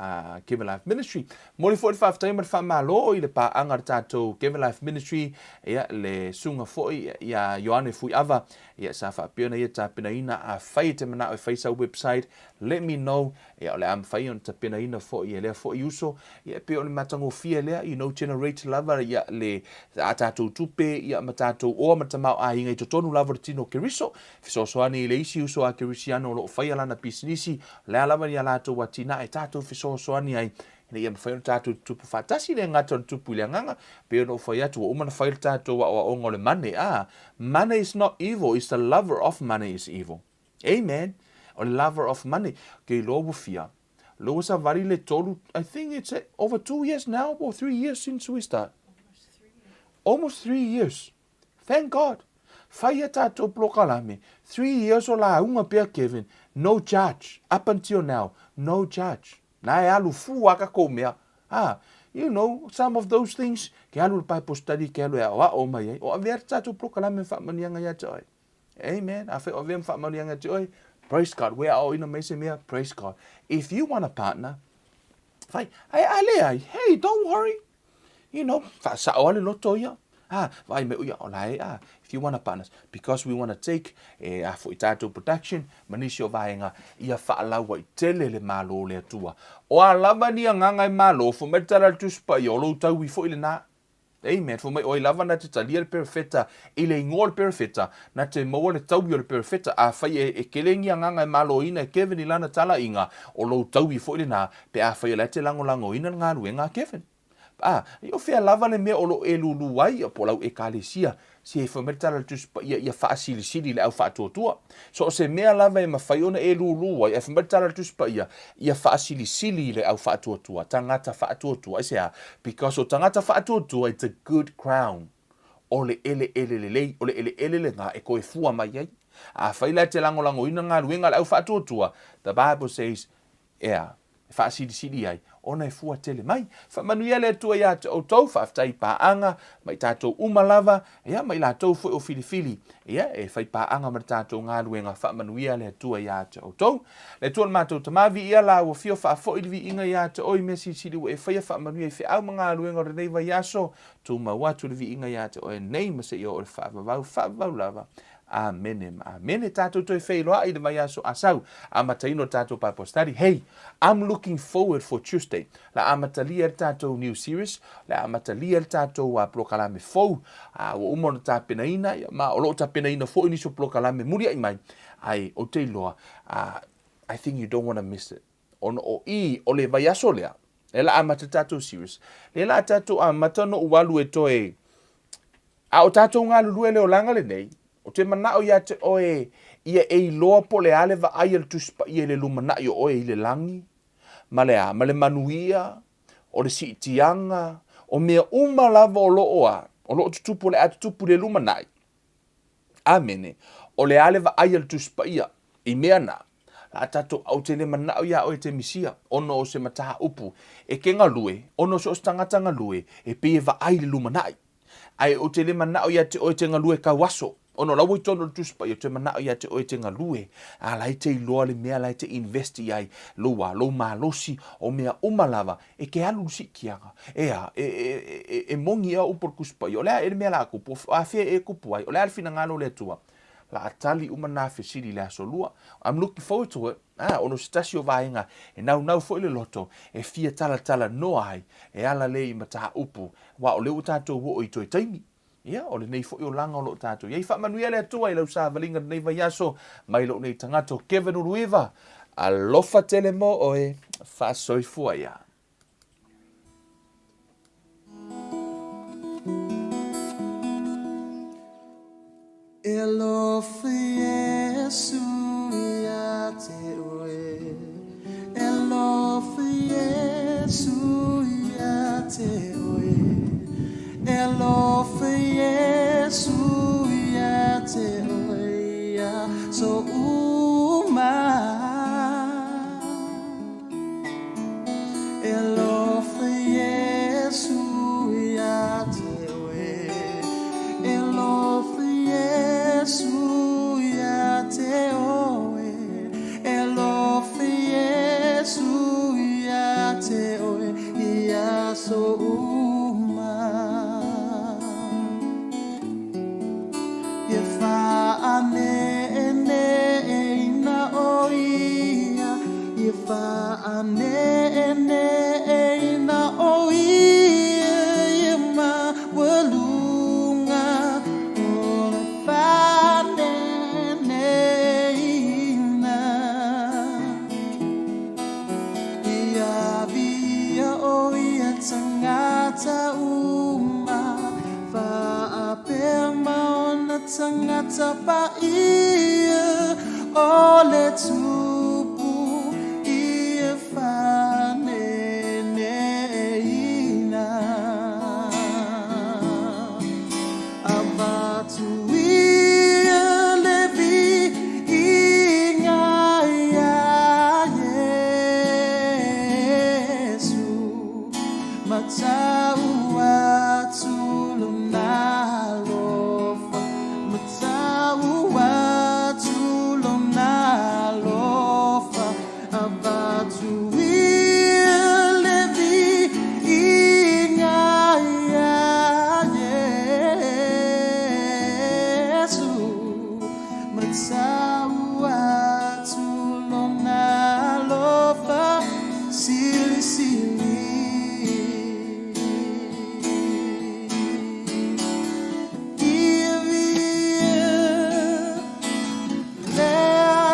Give a Life Ministry. Momoli foi le faafetai ma le faamalo i le paaga a le tatou Give a Life Ministry, ia le susuga foi ia Ioane Fuiava, ia sa faapea ona ia tapenaina, afai e te manao e fai sau website, let me know, Ia, o le a mafai ona tapenaina foi e lea foi uso, ia, e pei o le matagofie lea, you know, generate lava ia le a tatou tupe, ia, ma tatou oa ma le tamaoaiga i totonu lava o le tino o Keriso, fesoasoani i le isi uso a Kerisiano o lo o faia lana pisinisi, o le a lava ni a latou atinae, tatou fesoasoani ai, ina ia mafai ona tatou tutupu faatasi, e le gata o le tupu i le agaga, pei ona ou fai atu, ua uma ona fai le tatou aoaoga o le money, ah, money is not evil, it's the lover of money is evil. Amen. O le lover of money. Ke iloa ua fia. Lo ua savali le tolu, I think it's over 2 years now or 3 years since we start. Almost 3 years. Thank God. Fai a tatou polokalame. 3 years o lauga pea Kevin. No charge. Up until now. No charge. Na e alu fua ka kou mea. Ah, some of those things, ke alu le Bible study, ke alu e aoao mai ai. O avea le tatou polokalame whaamanianga ia te oe. Amen. Afai o avea ma faamanuiaga te oe, praise God. Ua e aoaoina mai se mea, praise God. If you want a partner, fai, ai a leai, hey, don't worry. Faasao lava le loto ia. Ah, vaai mai, ia, o la e, ah, if you want a partner, because we want to take, e, a foi tatou production, ma nisi o vaega, ia faalauaitele le Malo o le Atua. O a lava ni agaga e malo, fai mai le tala a le Tusi Paia, o lou taui foi lena. Amen. Fai mai, o ai lava na te talia le perofeta i le igoa o le perofeta, na te maua le taui o le perofeta. Afai e, e kele ni agaga e maloina e Kevin i lana talaiga, o lou taui foi lena, pe afai o la e te lagolagoina le galuega a Kevin. A, o fea lava le mea o lo o e lūlū ai, po o lau Ekalesia, se fai mai le tala a le Tusi Paia ia faasilisili le au faatuatua. So o se mea lava e mafai ona e lūlū ai, ae fai mai le tala a le Tusi Paia, ia faasilisili le au faatuatua, tagata faatuatua. Aisea? Because o tagata faatuatua, it's a good crown. O le eleele lelei, o le eleele lena e toe fua mai ai. Afai la e te lagolagoina galuega a le au faatuatua, the Bible says, ea. E faasilisili ai, ona e fua tele mai. Faamanuia le Atua iā te outou, faafetai i paaga ma i tatou uma lava, ia, ma i latou foi o filifili, ia, e fai paaga ma le tatou galuega, faamanuia le Atua iā te outou. Le Atua le matou Tama, viia la ua fio faafoi le viiga iā te oe i mea silisili ua e faia, faamanuia i feau ma galuega o lenei vaiaso, tumau atu le viiga iā te oe nei ma seia oo i le faavavau, faavavau lava. Amene ma amene. Tatou toe feiloai i le vaiaso Asau, amataina o le tatou Bible study. Hey, I'm looking forward for Tuesday. La amatalia le tatou new series, la amatalia le tatou polokalame fou. Ua uma ona tapenaina, ia, ma o loo tapenaina foi nisi o polokalame muliai mai. Ai, ou te iloa, I think you don't want to miss it. Ona o i, o le vaiaso lea, lea la amata le tatou series, lea la tatou amata no ualu e toe. A o tatou galulue le olaga lenei, ou te manao ia te oe ia e iloa po o le a le vaai a le Tusi Paia i le lumanai o oe i le lagi, ma le a, ma le manuia, o le siitiaga, o mea uma lava o lo o a, o lo o tutupu, o le a tutupu i le lumanai. Amene. O le a le vaai a le Tusi Paia i mea na? La tatou, ou te le manao iā oe e te misia, ona o se mataupu e ke galue, ona o so o se tagata galue, e pei e vaai i le lumanai. Ae ou te le manao ia te oe te galue kau aso, ona o la ua i totonu o le Tusi Paia, ou te manao ia te oe te galue, a la e te iloa le mea la e te invest i ai, lou a, lou malosi, o mea uma lava, e ke alu i le siitiaga. E a, e, e, e, e moni ea upu o le Tusi Paia, o le a ea le mea la a kupu, o afea ea e kupu ai, o le a le finagalo o le Atua? La a tali uma nā fesili i le aso lua. I'm looking forward to it. A, ona o se tasi o vaega e naunau foi le loto e fia talatala noa ai, e ala lea i mataupu, aua o lea ua tatou oo i toe taimi. Ia, o lenei foi olaga o lo o tatou i ai. Faamanuia le Atua i lau savaliga i lenei vaiaso, mai lou nei tagata o Kevin Uluiva. Alofa tele mo oe, faasoifua ia. E alofa Iesu ia te oe, E alofa Iesu ia te oe, E alofa Iesu ia te oe i aso uma. E alofa Iesu ia te oe, E alofa Iesu ia te oe, E alofa Iesu ia te oe i aso uma. E faaneneina o ia, E faaneneina o ia, I maualuga o le faaneneina. Ia viia o ia tagata uma, faapea ma ona tagata paia, o le Tupu ia faaneneina. Avatu ia le viiga iā Iesu, Matau atu lona alofa, Matau atu lona alofa, Avatu ia le viiga iā Iesu, Matau atu lona alofa silisili. Ia viia le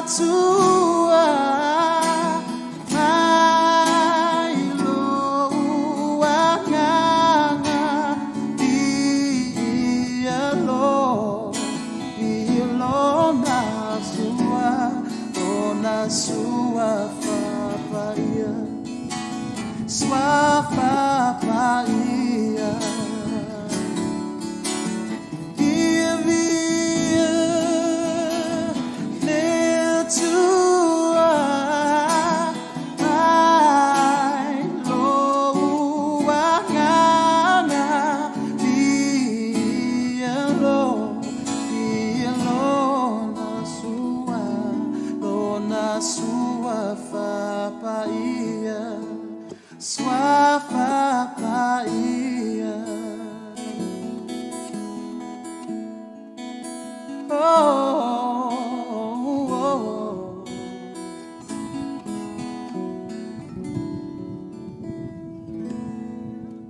Atua mai lou agaga, Viia lo, viia lona Suafa Paia. Oh.